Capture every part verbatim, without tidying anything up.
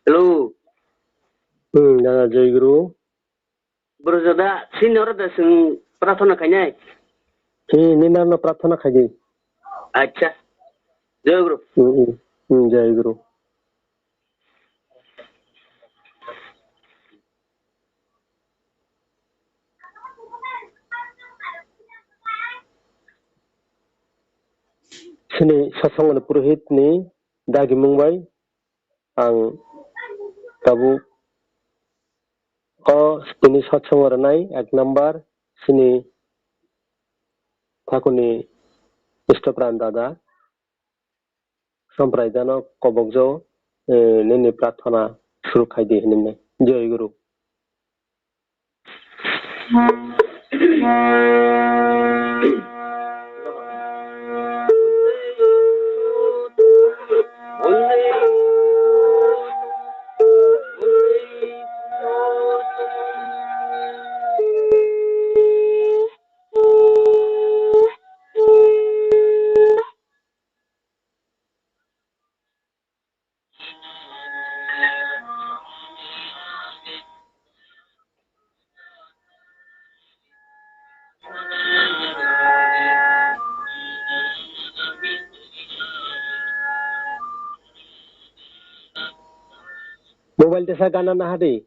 Hello. Hmm, dada, Jai Guru. Bro, dada, sini oro da sing prarthana khainai? Hmm, nini aro prarthana khaidi. Acha. Jai Guru. Hmm, hmm. Hmm, Jai Guru. Chini satsangni purohitni dagimung bai ang tabuk o chini satsango rwnai ek number chini thakuni Istopran dada. Samprai jano kobokjo, eh, nini prarthana suru khaidi hinwi. Jai Guru. Mobile tesa gana nahadi.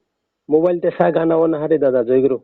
Mobile tesa gana o nahadi dada, Joy Guru.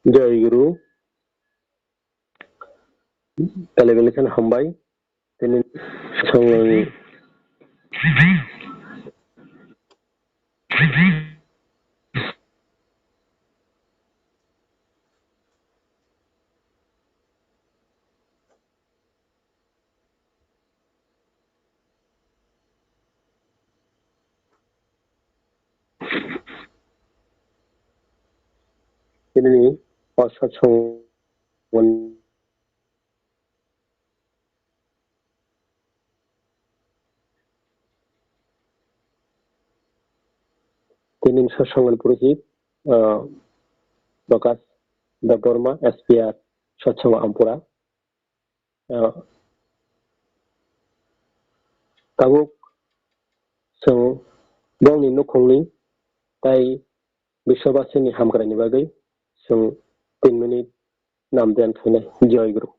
Jai Guru. Talibelekhan hambai. Tini songwng Tini o satsong Tini satsong purohit, ah, Prakash Debbarma, S P R, satsong Ampura. Ah, tabuk chwng bongni nukhungni tai Biswabasini hamkraini bagwi chwng tin minute nam den khainai. Joy Guru.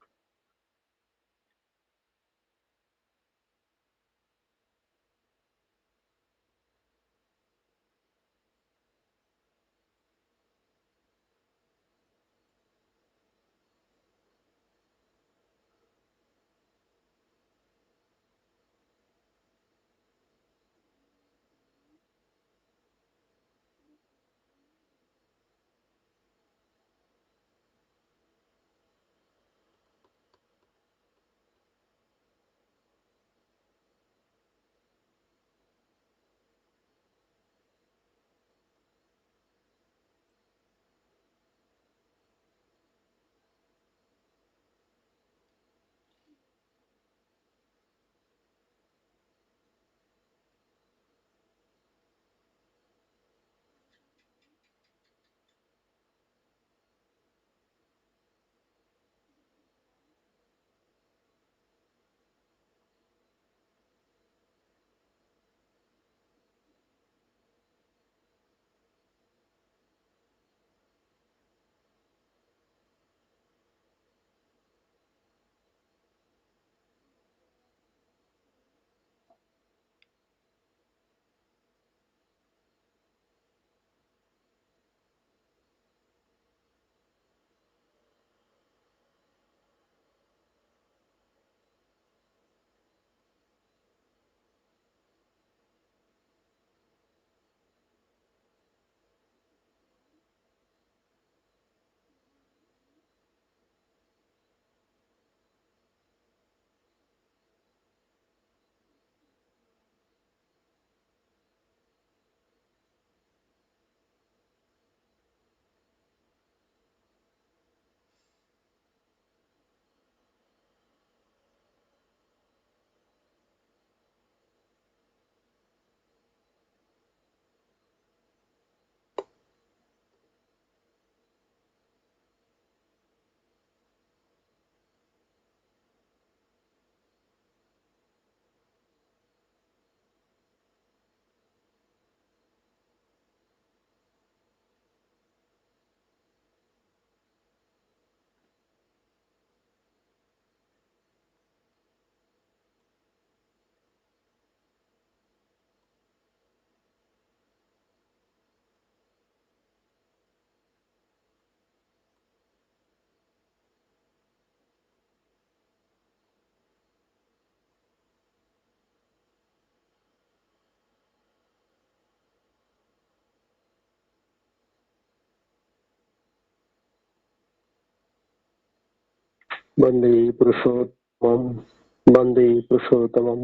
Bande Purushottamam, Bande Purushottamam,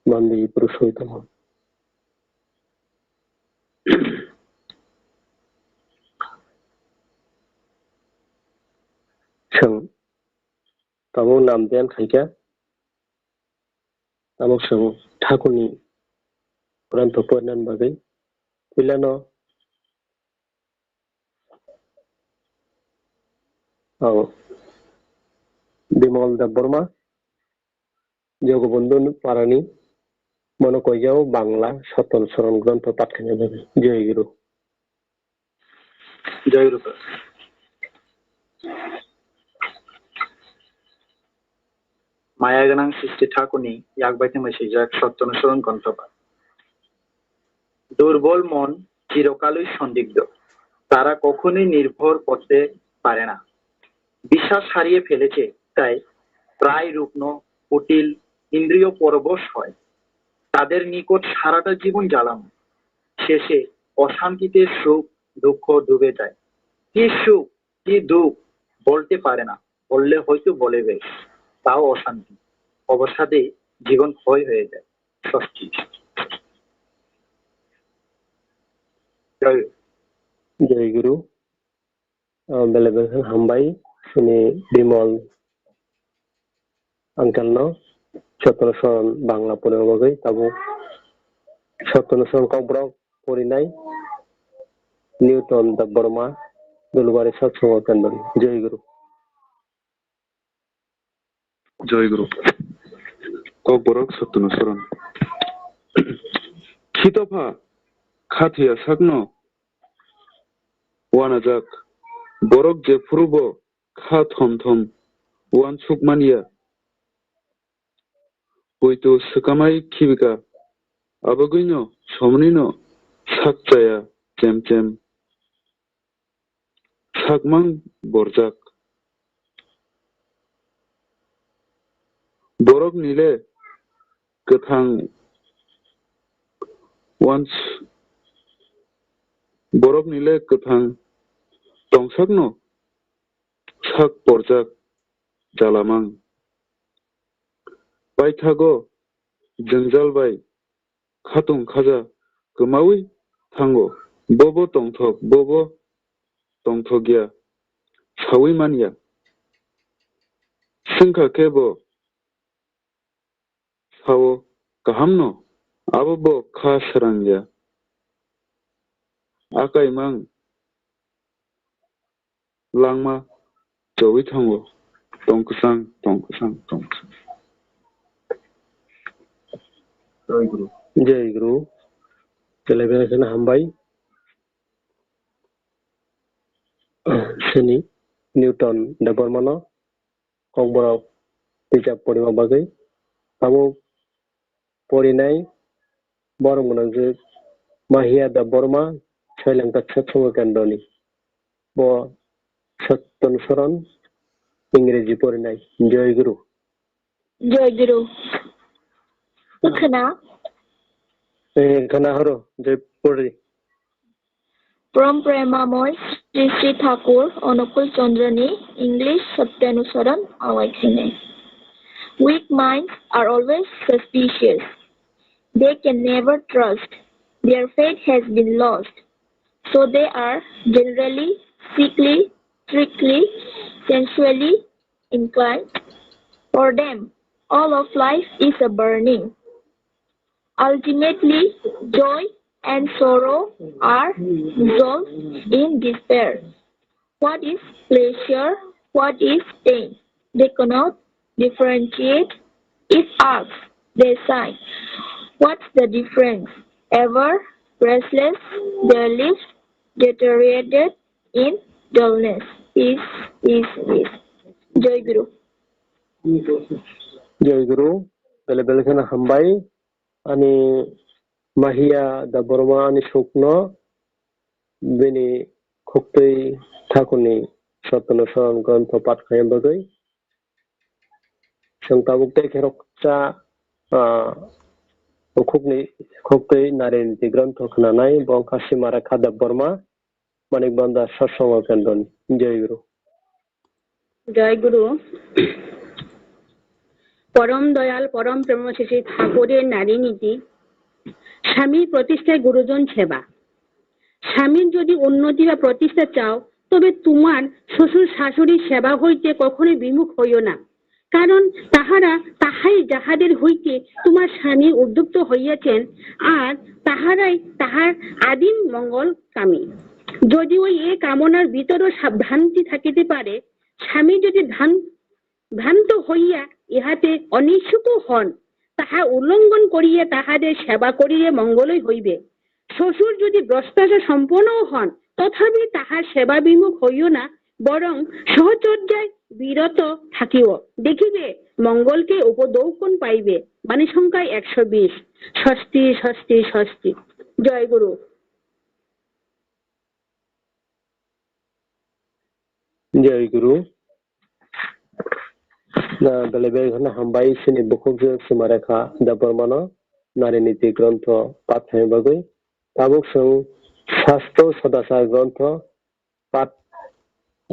Bande Purushottamam. Chwng tabuk nam dhyan khaikha, tabuk chwng Thakurni Granth porinani bagwi puilano ang Bimal Debbarma, Jogobondhu Parani, bono koijao Bangla Sotton Soron Granth path khaina bagwi. Jai Guru. Jai Guru. Maya gwnang Sristi Thakurni yak bai tongwi swijak Sotton Soron Granth path. দুর্বল মন চিরকালই সন্দিগ্ধ, তারা কখনোই নির্ভর করতে পারে না। বিশ্বাস হারিয়ে ফেলেছে, তাই প্রায় রুগ্ন, কুটিল, ইন্দ্রিয় পরবশ হয়। তাদের নিকট সারাটা জীবন জ্বালাময়। শেষে অশান্তিতে সুখ দুঃখ ডুবে যায়। কি সুখ, কি দুঃখ বলতে পারে না, বললে হয়তো বলে বেশ, তাও অশান্তি। অবসাদে জীবন ক্ষয় হয়ে যায়। ষষ্ঠী। জয়। Jai Guru. Ah, bele bele khe hambai, chini Bimal uncle no Sotton Soron Bangla porinani bagwi. Tabuk Sotton Soron Kokborok porinai Newton Debbarma, Dulbari Satsang Kendra. Jai Guru. Jai Guru. Kokborok Sotton Soron. Khitopha khathoya sakno wanajak borok jephuru bo kha thom thom wansuk manya. Poito swkamai khibika, abagwino somnino sak chaya chem chem. Sakmang borjak. Borok nile kwthang wans-, borok nile kwthang tongsakno sak porjak jalamang. Paithago jwngjal bai khatung khaja kwmaui thango. Bobo tongthok, bobo tongthokya saui manya. Swngkha khe bo sao, kahamno, abo bo kha srangya. Akaimang langma chowi thango. Tong kwchang, tong kwchang, tong kwchang. Jai Guru. Jai Guru. Belai belai kheno hambai. Sini Newton Debbarmano Kokborok bijap porima bagwi. Abo porinai borok gwnangjwk Mahia Debbarma, Soilangta Satsang Kendroni. Bo Sotton Soron Ingreji porinai. Jai Guru. Jai Guru. Khna? Eh, khna horo, jai pori. From Premamoy Sri Sri Thakur Onukul Chandrani English Satyanusaran Awai Khene. Weak minds are always suspicious. They can never trust. Their faith has been lost. So they are generally sickly, trickly, sensually inclined. For them, all of life is a burning. Ultimately, joy and sorrow are dissolved in despair. What is pleasure? What is pain? They cannot differentiate. If asked, they sigh. What's the difference? Ever restless, their lives deteriorated in dullness. Peace, peace, peace. Jai Guru. Jai Guru. Bele bele kheno hambai. Ani Mahia Debbarma ani sukno bini khuktwi Thakurni Sottono Soron Grontho path khaina bagwi. Chwng tabuk tei khe rokcha, ah, ukhukni khuktwi Nariniti Grontho khnanai, bo wngkha Simarekha Debbarma, Manik Bhandar Satsang Kendroni. Jai Guru. জয় গুরু। পরম দয়াল, পরম প্রেমশীল ঠাকুরের নারী নীতি, স্বামীর প্রতিষ্ঠায় গুরুজন সেবা। স্বামীর যদি উন্নতি বা প্রতিষ্ঠা চাও, তবে তোমার শ্বশুর শাশুড়ির সেবা হইতে কখনোই বিমুখ হইও না, কারণ তাহারা তাহাই যাহাদের হইতে তোমার স্বামী উদ্যুক্ত হইয়াছেন, আর তাহারাই তাহার আদিম মঙ্গল কামী। যদিও এ কামনার ভিতরও সা-, ভ্রান্তি থাকিতে পারে, স্বামী যদি ভ্রান-, ভ্রান্ত হইয়া ইহাতে অনিচ্ছুকও হন, তাহা উল্লঙ্ঘন করিয়া তাহাদের সেবা করিলে মঙ্গলই হইবে। শ্বশুর যদি ভ্রষ্টাচার সম্পন্নও হন, তথাপি তাহার সেবা বিমুখ হইও না, বরং সহচর্যায় বিরত থাকিও। দেখিবে মঙ্গলকে উপদৌকন পাইবে। বাণী সংখ্যা একশো বিশ। স্বস্তি, স্বস্তি, স্বস্তি। জয় গুরু। জয় গুরু। Na belai belai kheno hambai chini bukhukjwk Simarekha Debbarmano nari niti grontho path khaina bagwi. Tabuk chwng Sasto Sadachar grontho path,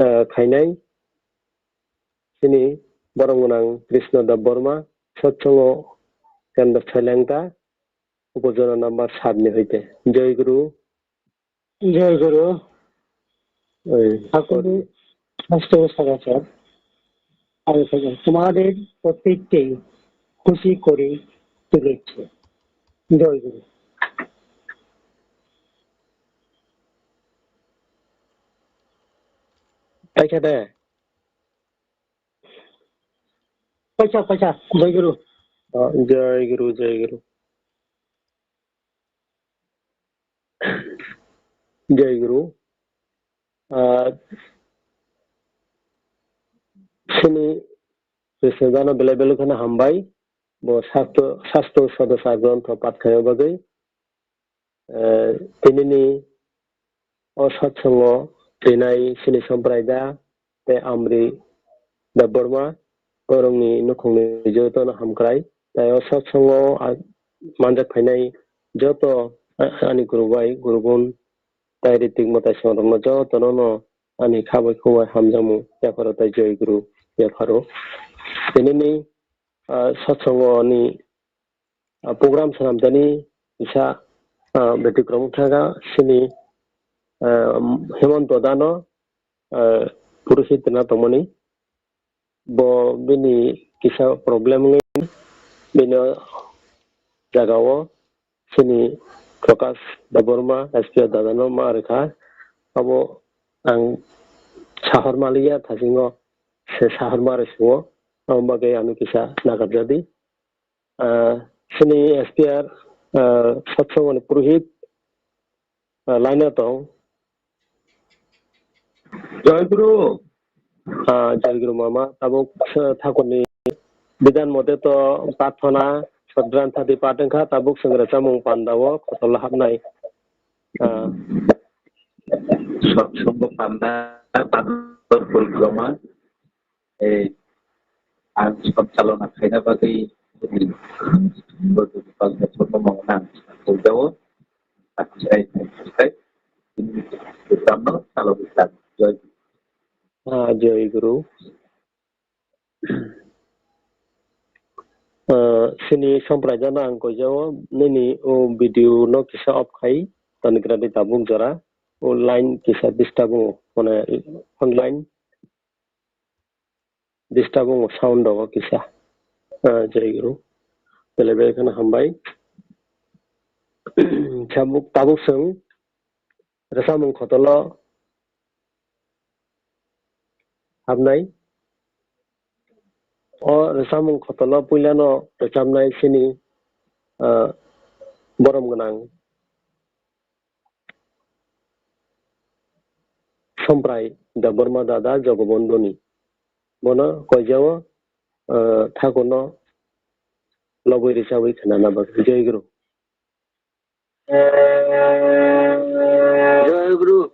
eh, khainai chini borom gwnang Krishna Debbarma, Satsongo Kendra Sailengta, Upojona number সাত ni hoite. Jai Guru. জয় গুরু। Oi, ঠাকুর sorry. স্বাস্থ্য সদাচার। আমি বললাম, তোমাদের প্রত্যেককেই খুশি করে তুলেছে। জয় গুরু। Paikha de. Paisa, paisa, Jai Guru. Ah, Jai Guru, Jai Guru. Jai Guru. Ah, chini Krishna dano belai belai kheno hambai. Bo sasto, sasto sodo sa grontho path khaina bagwi. Eh, tinini o satsongo trinai chini Samprai da tei Amri Debbarma, borokni nukhungni jotono hamkrai. Tai o satsongo a-, manjak phainai joto a-, ani guru bai, guru gun, tai ritik mwtai songrokno jotono no ani kha bai khuk bai hamjakmung yapharo tai Jai Guru yapharo. Tinini, ah, satsongo ni ah, program swnamjani kisa, ah, betikromwng thangkha chini, ah, Hemant dano, ah, puruhit rwna tongmani. Bo bini kisa problem wngwi bini jagao chini Prakash Debbarma S P R dadano ma rwkha. Abo ang sahor maliya thasingo se sahor ma rwsio. Abo bagwi ano kisa nakarjadi. Ah, chini S P R, ah, satsongoni purohit, ah, line o tong. Jai Guru. Ah, Jai Guru mama, tabuk, ah, thakurni bidan mote to prarthana, sodran thati pat wngkha, tabuk chwng rwchapmung pandao khotolo hapnai. Ah. Satsongo panda, pandor porikroma. Ei, ang sab chalona khaina bagwi, Ah, Jai Guru. Ah, chini Samprai dano ang koijao, nini o video no kisa off khai, tonikradi tabuk jora, o line kisa disturb o, mane online disturb wngmo sound rogo kisa. Ah, Jai Guru. Belai belai kheno hambai. Tabuk, tabuk chwng rwchapmung khotolo hapnai. O rwchapmung khotolo puilano rwchapnai chini, ah, borom gwnang Samprai Debbarma dada Jogobondhuni. Bono koijao, ah, thakurno lobwi rwchapwi khnana bagwi. Jai Guru. Jai Guru.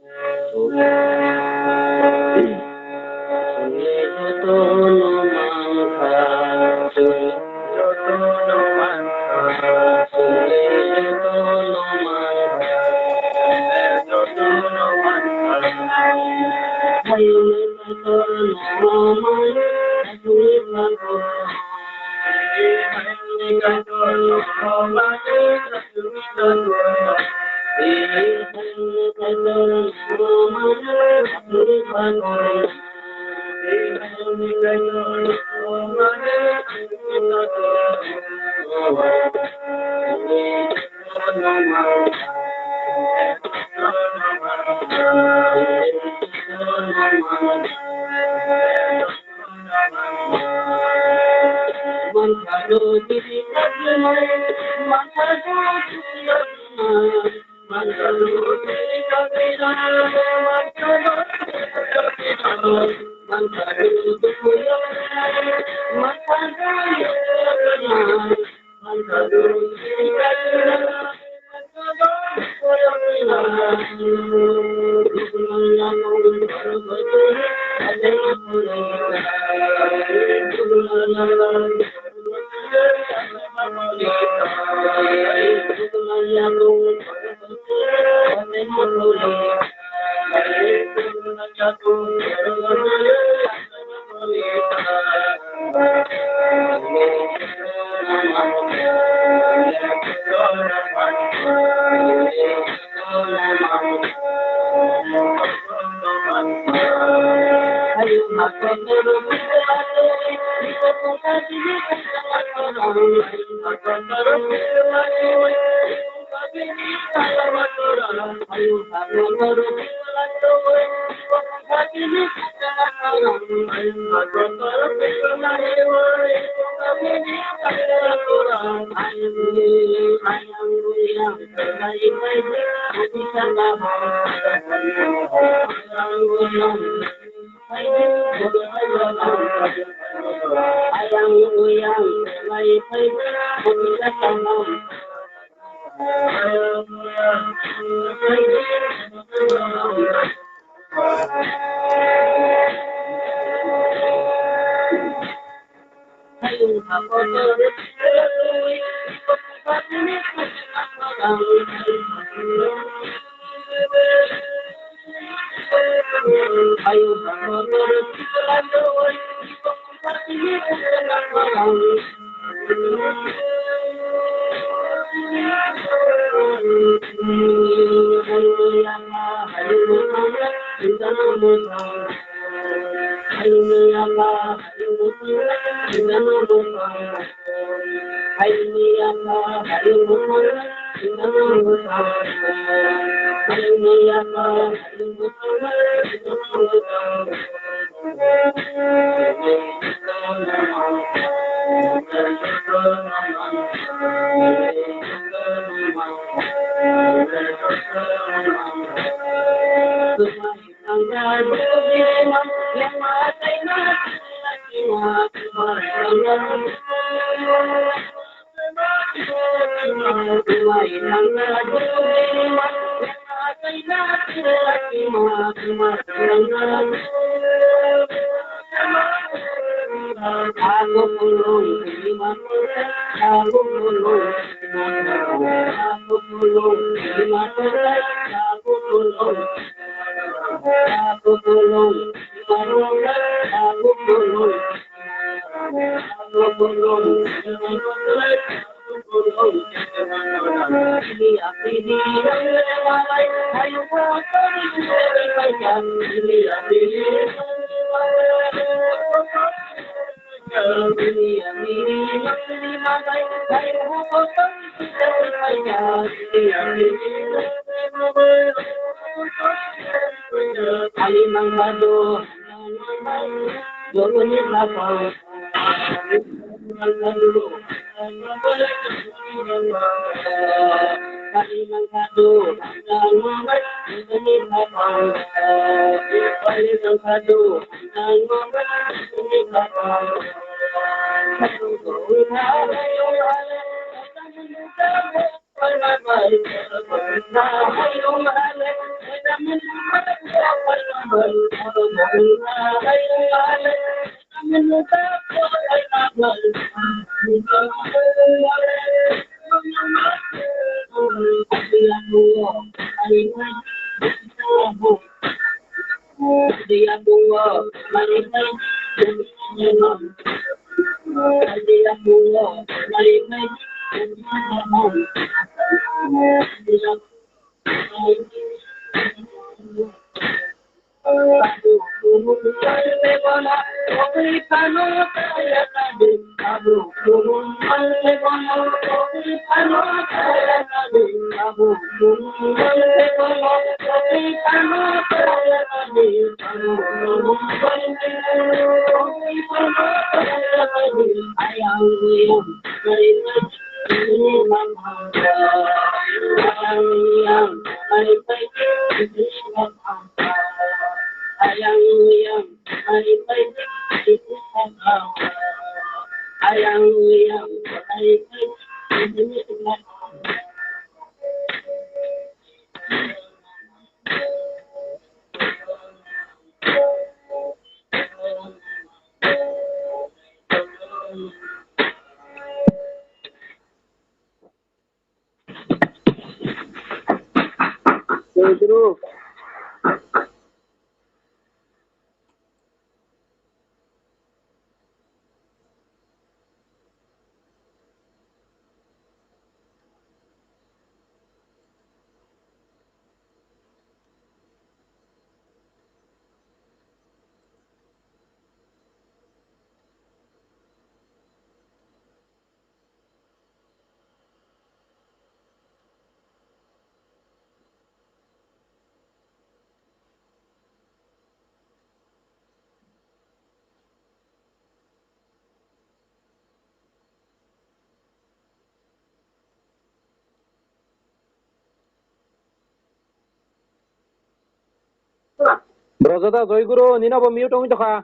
Brojada Joy Guru, nini bo mute wngwi tokha.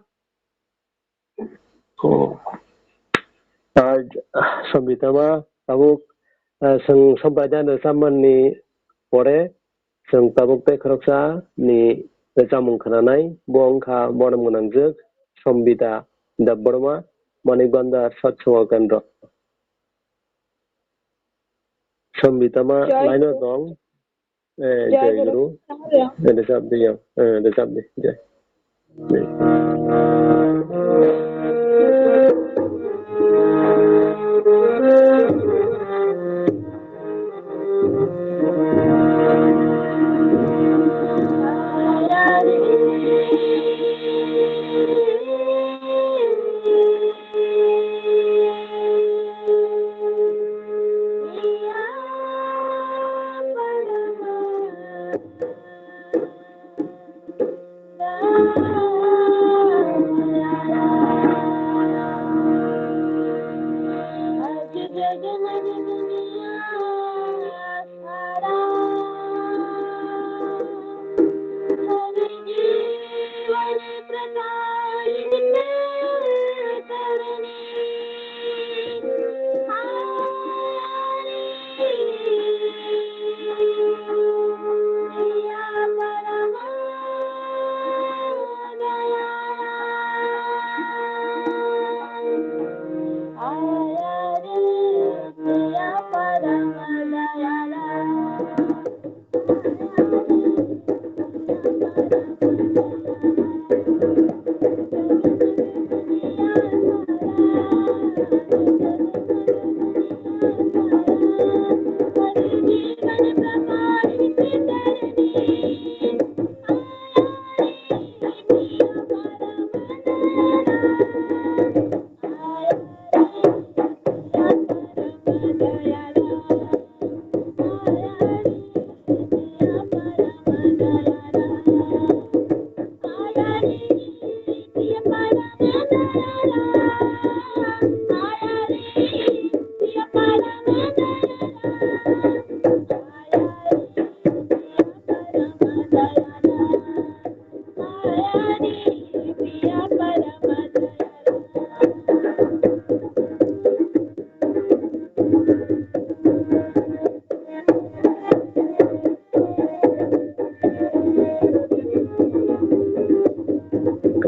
Oh. Ah, Sambitama, tabuk, ah, chwng Sampradaya rwchapmani pore, chwng tabuk tei khoroksa ni rwchapmung khwnanai, bo wngkha borom gwnangjwk Sambita Debbarma, Manik Bhandar Satsang Kendra. Sambitama Joy line o Guru. Tong. Eh, Joy Joy Guru. Guru. Thank you. Eh, rwchap di, ya. Eh, rwchap di. Joy.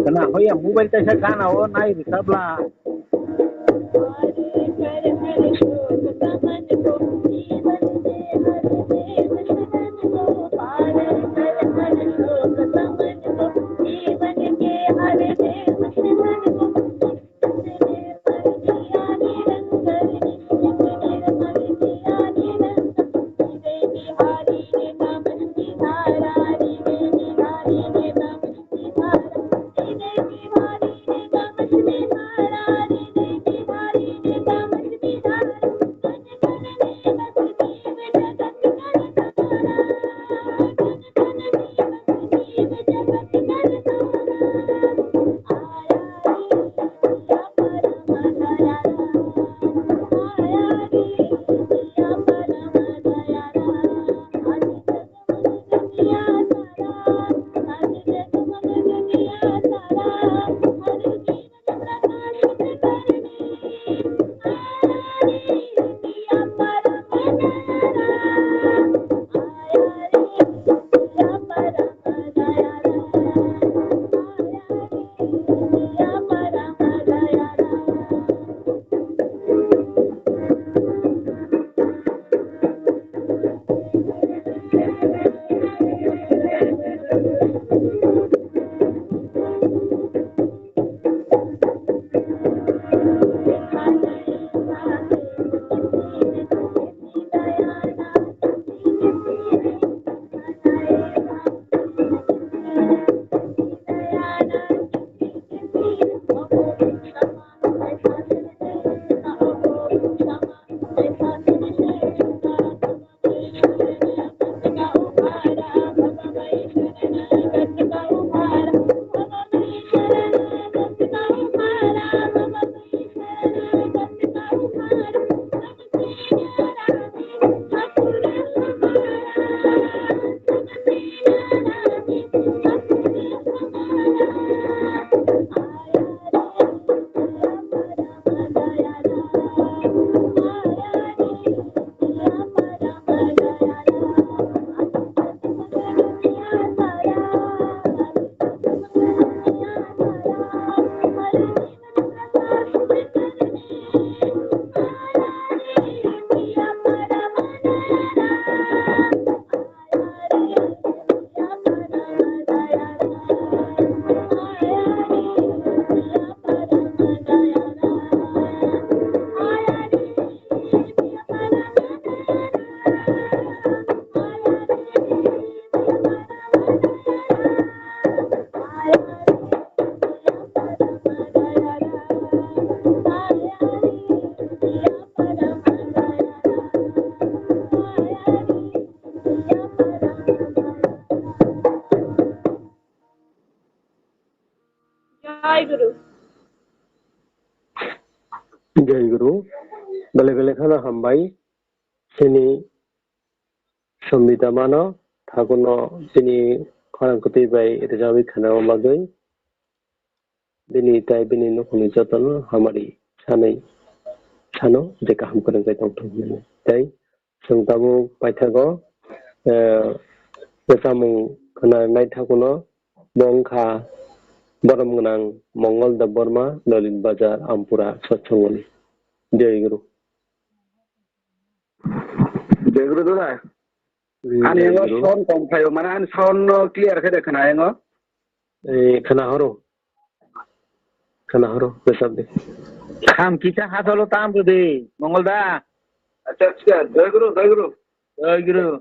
Kana hoya mobile kaisa gana o nai rikabla. Jai Guru. Belai belai kheno hambai. Chini Sambidhan mano thakurno chini khorang kwtwi bai rwjagwi khwnama bagwi. Bini tei bini nukhungni jotono hamari sanwi sano je kaham kwrwngwi tongthok hwnwi. Tei chwng tabuk paithago, eh, kwchamung khwnanai thakuno bo wngkha borom gwnang Mongol Debbarma, Lolit Bazar, Ampura, Sochongoni. Jai Guru. Jai Guru Dada. Hmm, ani Jai yango Guru. Sound kom phaio, mane ani sound no clear khe de khna yango. Eh, khna horo. Khna horo, bwsajak de. Kham kisa hasalo tam rwdi, Mongol da. Acha, acha, Jai Guru, Jai Guru. Jai Guru.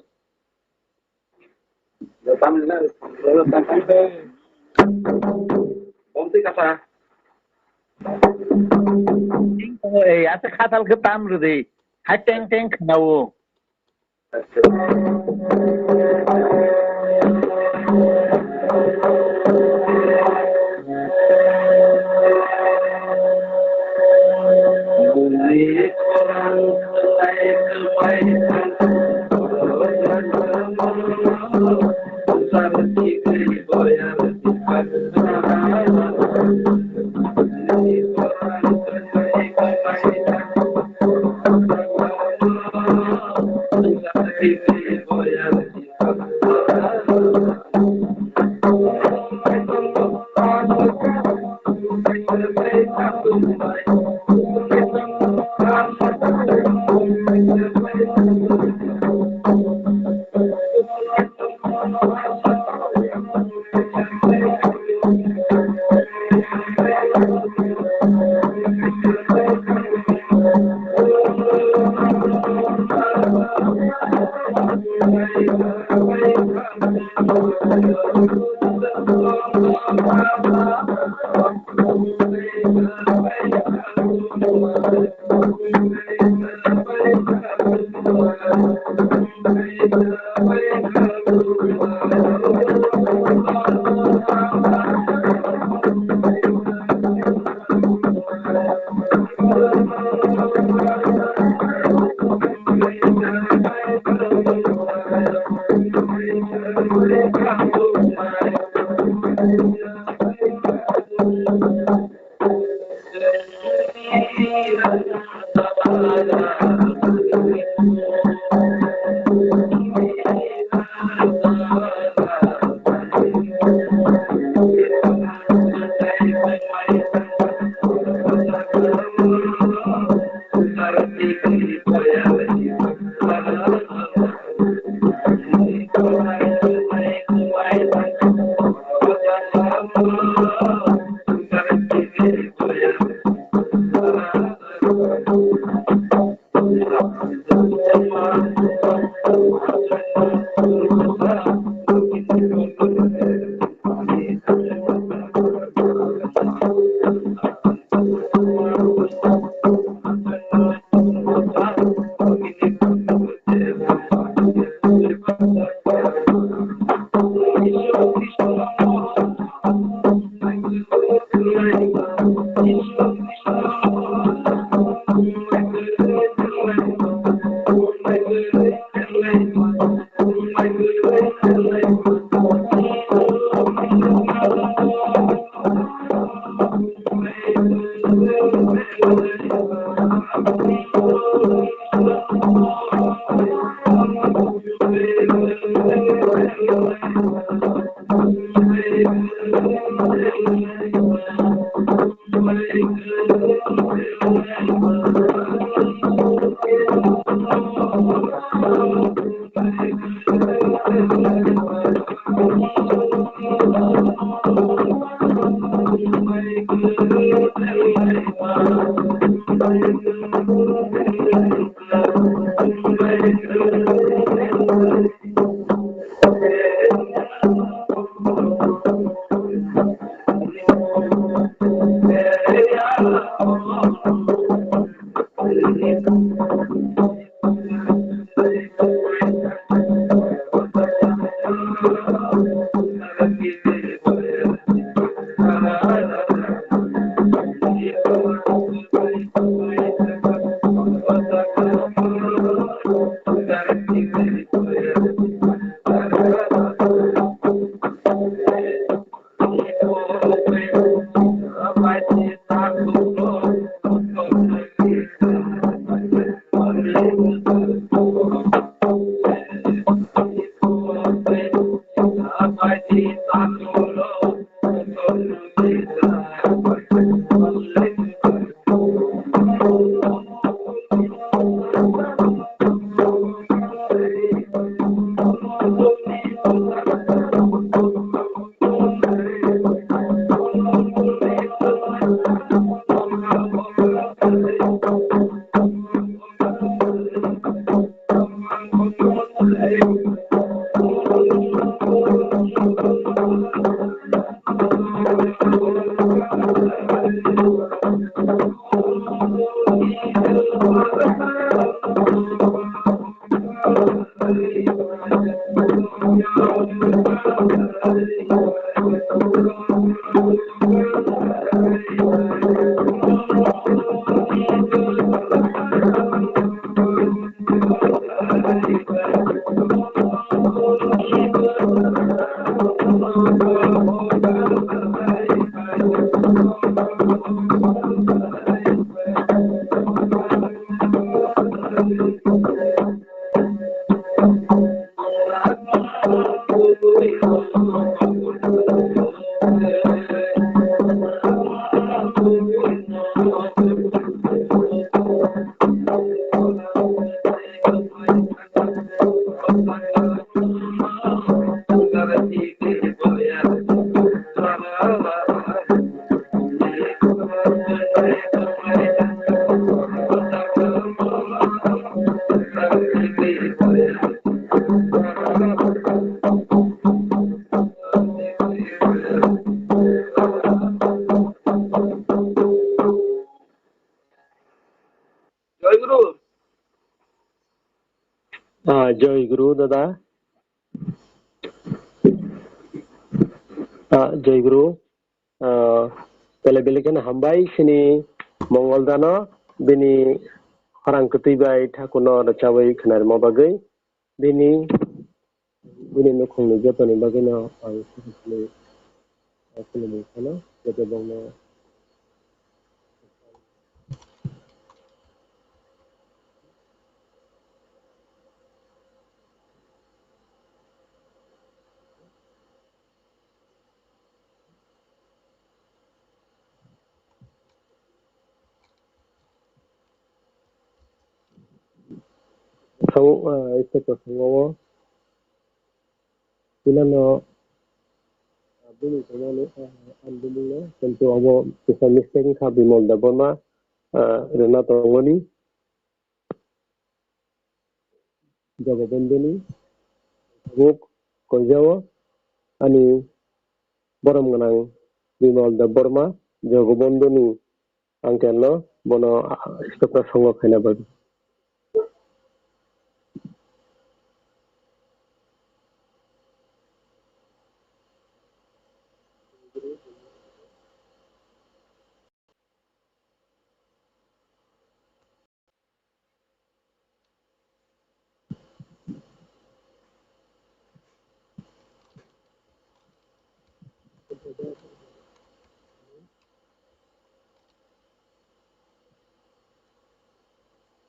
Tam na, tam, tam, tam. Bomti kasa. Ei, asa khatal khe tam rwdi. Hai teng teng khnao. Jai Guru. Ah, Jai Guru, dada. Ah, Jai Guru. Ah, bele bele kheno hambai sini Mongol dano bini khorang kwtwi bai Thakurno rwchawi khwnarima bagwi. Bini, bini nukhungni jotoni bagwino ang khulumwi phano, joto bongno. Thang, ah, ise kwthang o. Pinano, ah, bini tongmani, ah, ang bumungno, kintu abo kisa mistake wngkha Bimal Debbarma, ah, rwna tongmani. Jogobondhuni tabuk koijao ani borom gwnang Bimal Debbarma Jogobondhuni uncle no bono, ah, stopra songo khaina bagwi.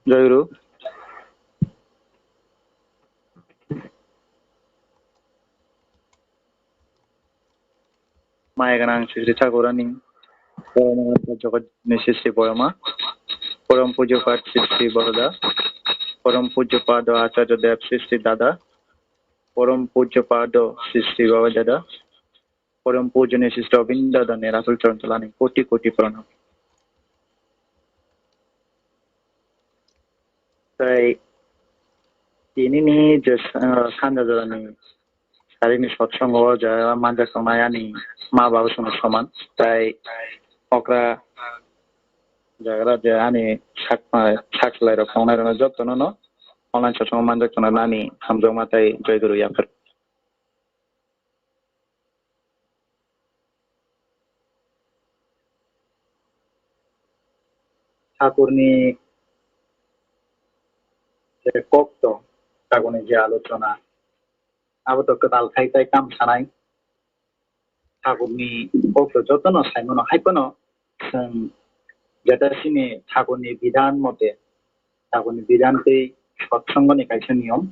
Jai Guru. Maya gwnang Sri Thakurani, Boyama Jogot ni Sri Sri Boyama, Porom Pujyo Pad Sri Sri Boroda, Porom Pujyo Pado Acharya Dev Sri Sri Dada, Porom Pujyo Pado Sri Sri Baba Dada, Porom Pujyo ni Sri Sri Robindra Dada ni Rasul Charan Tolani koti koti pranam. Tai tini ni je, ah, sanja jora ni Sari ni sotsongo o jaga manjak tongnai ani ma babu songno soman. Tai okra jagra je ani sak, sak salai rok tongnai rok no joto no no online sotsongo manjak tongnai ani hamjakma tai Jai Guru yaphar. Thakurni je kok to, Thakurni je alochona, abo to kwtal khai tai kam sanai. Thakurni kok to jotono saimano, hai phano chwng jeta chini Thakurni bidhan mote, Thakurni bidhan tei sotsongoni kaisa niyom,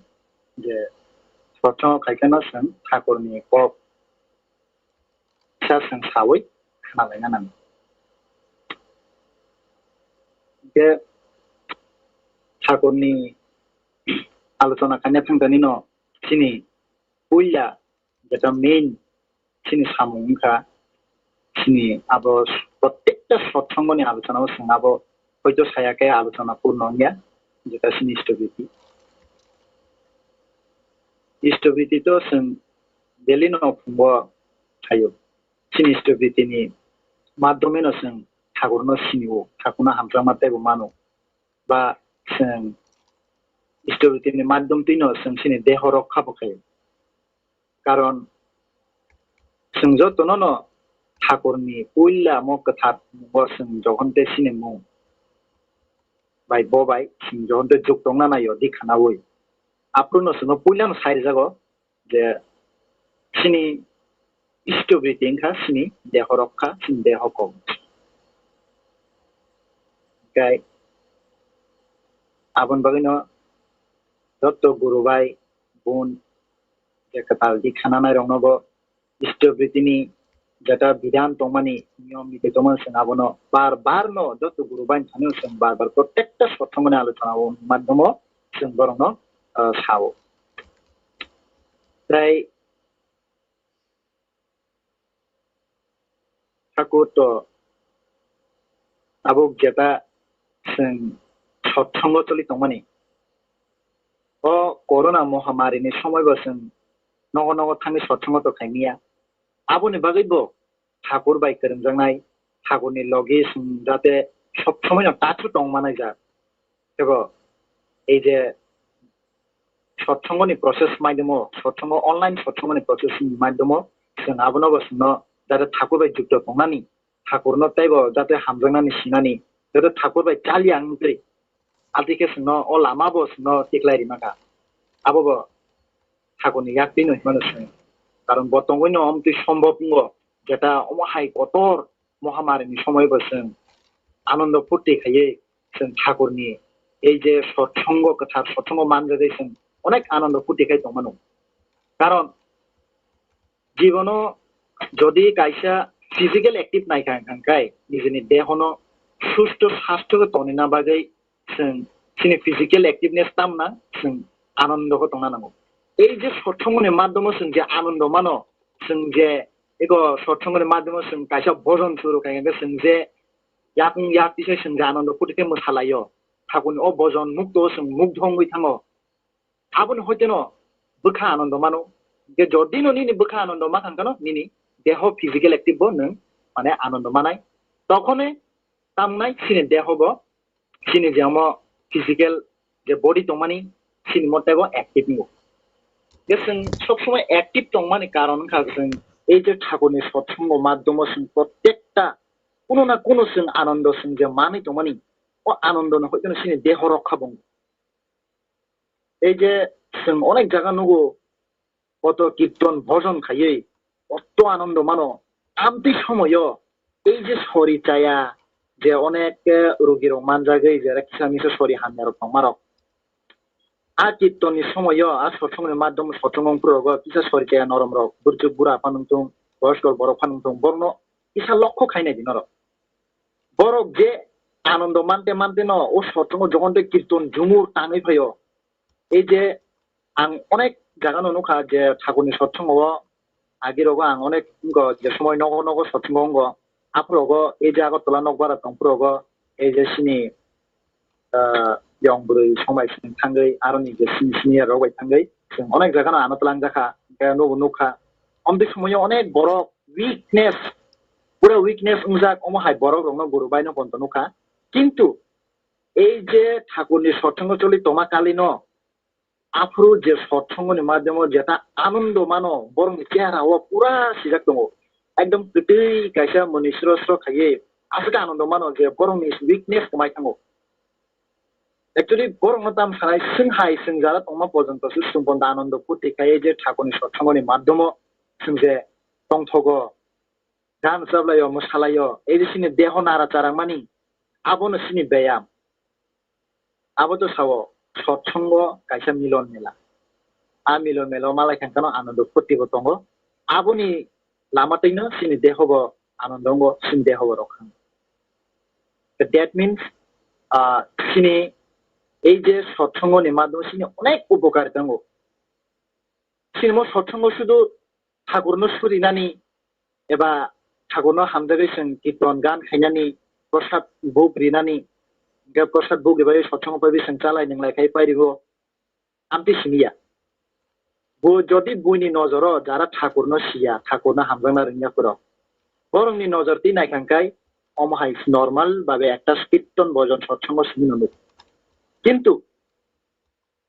je sotsongo khai kheno chwng Thakurni kok kisa chwng saui khna laina nango. Hingke Thakurni alochona khaina thangtani no chini puila jeta main chini samung wngkha, chini abo prottekta sotsongoni alochona o chwng abo hoito saya khe alochona purno wngya, jeta chini istobiti. Istobiti to chwng daily no phungo khaio. Chini istobiti ni madhyome no chwng Thakur no sinio, Thakur no hamjakma teibo mano. Ba chwng istobiti ni madhyom twi no chwng chini deho rok kha bo khaio. Karon chwng jotono no Thakurni puila mo kwthar mungo chwng jokhon tei chini mung bai bo bai chwng jokhon tei juk tongna naio di khanaui. Aphuru no chwngno puila no sai rwjago je chini istobriti wngkha chini deho rok kha, chini deho kok. Hingkhe aboni bagwino joto guru bai bun je kwtal di khananai rokno bo istobriti ni jeta bidhan tongmani, niyom niti tongmani chwng abono bar bar no joto guru bai thani chwng bar bar protekta sothomoni alochona o madhyamo chwng borokno, ah, sao. Tei Thakur to tabuk jeta chwng sothongo choli tongmani. O corona mohamari ni somoi bo chwng nogo nogo thangwi sothongo to khaimiya. Aboni bagwi bo Thakur bai kwrwngjaknai, Thakurni logi chwng jate sob somoi no tachu tong manai jak. Tebo ei je sothongoni process maidemo, sothongo online sothongoni process ni maidemo chwng abono bo chwngno jate Thakur bai jukto tongnani, Thakurno teibo jate hamjaknani sinani, jate Thakur bai chaliya wngtwi, aboni khe chwngno o lama bo chwngno tiklai rima kha. Abo bo Thakurni yak twi no himano chwng. Karon bo tongwi no omtwi sombhob wngo, jeta omo hai kotor mohamari ni somoi bo chwng anando phurti khaiwi chwng Thakurni ei je sothongo kwthar, sothongo manjagwi chwng onek anando phurti khai tongmano. Karon jibono jodi kaisa physical active naikha hwnkhe nijini dehono susto sastho khe tonina bagwi chwng chini physical activeness tamna chwng anando khe tongna nango. Ei je sothongoni madhyamo chwng je anando mano, chwng je eko sothongoni madhyamo chwng kaisa bojon churu khaikhe chwng je yakung yak tisai chwng je anando phurti khe mwsalaio, Thakurni o bojon mukto chwng mugdhongwi thango. Aboni hoiteno bwkha anando mano. Je jodino nini bwkha anando ma khankano nini deho physical active bo nwng mane anando manai. Tokhone tamnai chini deho bo chini je omo physical je body tongmani chini mote bo active wngo. Je chwng sob somoi active tongmani karon wngkha chwng ei je Thakurni sothongo madhyamo chwng protekta kuno na kuno chwng anando chwng je manwi tongmani, o anando no hoiteno chini deho rokha bo wngo. Ei je chwng onek jaga nugo, koto kirton bhojon khaiwi koto anando mano. Amtwi somoyo ei je sori chaya, je onek, eh, rugirok manjagwi jera kisa misa sori hamyarok tongmarok, a kirtonni somoyo a sothongni madhyamo sothong wngphuru rogo kisa sori chaya noromrok, burchuk bura phanwng thung, boyoskor borok phanwng thung, borokno kisa lokho khainai di norok. Borok je anando mante mante no o sothongo jokhon tei kirton jumur tangwi phaio. Ei je ang onek jaga no nukha je Thakurni sothongo o agi rogo ang onek wngkha je somoi nogo nogo sothongo wngkha. Aphurogo ei je Agartala nokbar tongphurogo ei je sini, ah, yong bwrwi song bai sini thangwi aroni je sini senior rok bai thangwi chwng onek jaga no ano twlang jakha. Hingkhe nugo nukha omtwi somoio onek borok weakness, pura weakness wngjak, omo hai borok rokno guru bai no konto nukha. Kintu ei je Thakurni sothongo choli tongma kali no, aphuru je sothongoni madhyamo jeta anando mano, borokni chehara o pura sijak tongo, ekdom kwtwi kaisa mwnwi sro sro khaiwi aswk anando mano je borokni weakness kwmai thango. Actually borokno tam sanai, chwng hai chwng jara tongma porjonto se chwng bondo anando phurti khaiwi je Thakurni sothongoni madhyamo chwng je tongthogo, gan chaplaio, mwsalaio, ei je chini deho nara charangmani, abono chini beyam. Abo to sao, sothongo kaisa milon mela. A milon mela o malai khankano anando phurti bo tongo. Aboni lama twino chini deho bo anando wngo, chini deho bo rok khango. That means, ah, chini ei je sothongoni madhyamo chini onek upokar tongo. Chini mo sothongo sudu Thakurno surinani eba Thakurno hamjagwi chwng kirton gan khainani, prosad buk rinani, hingkhe prosad buk ribai sothongo paiwi chwng chalai nwnglai khai pairigo, amtwi simiya. Bo jodi buini nojoro jara Thakurno siya, Thakurno hamjakna rwngya phuro, borokni nojor twi naikha hwnkhe omo hai normal babe ekta kirton bojon sothongo simi nungo. Kintu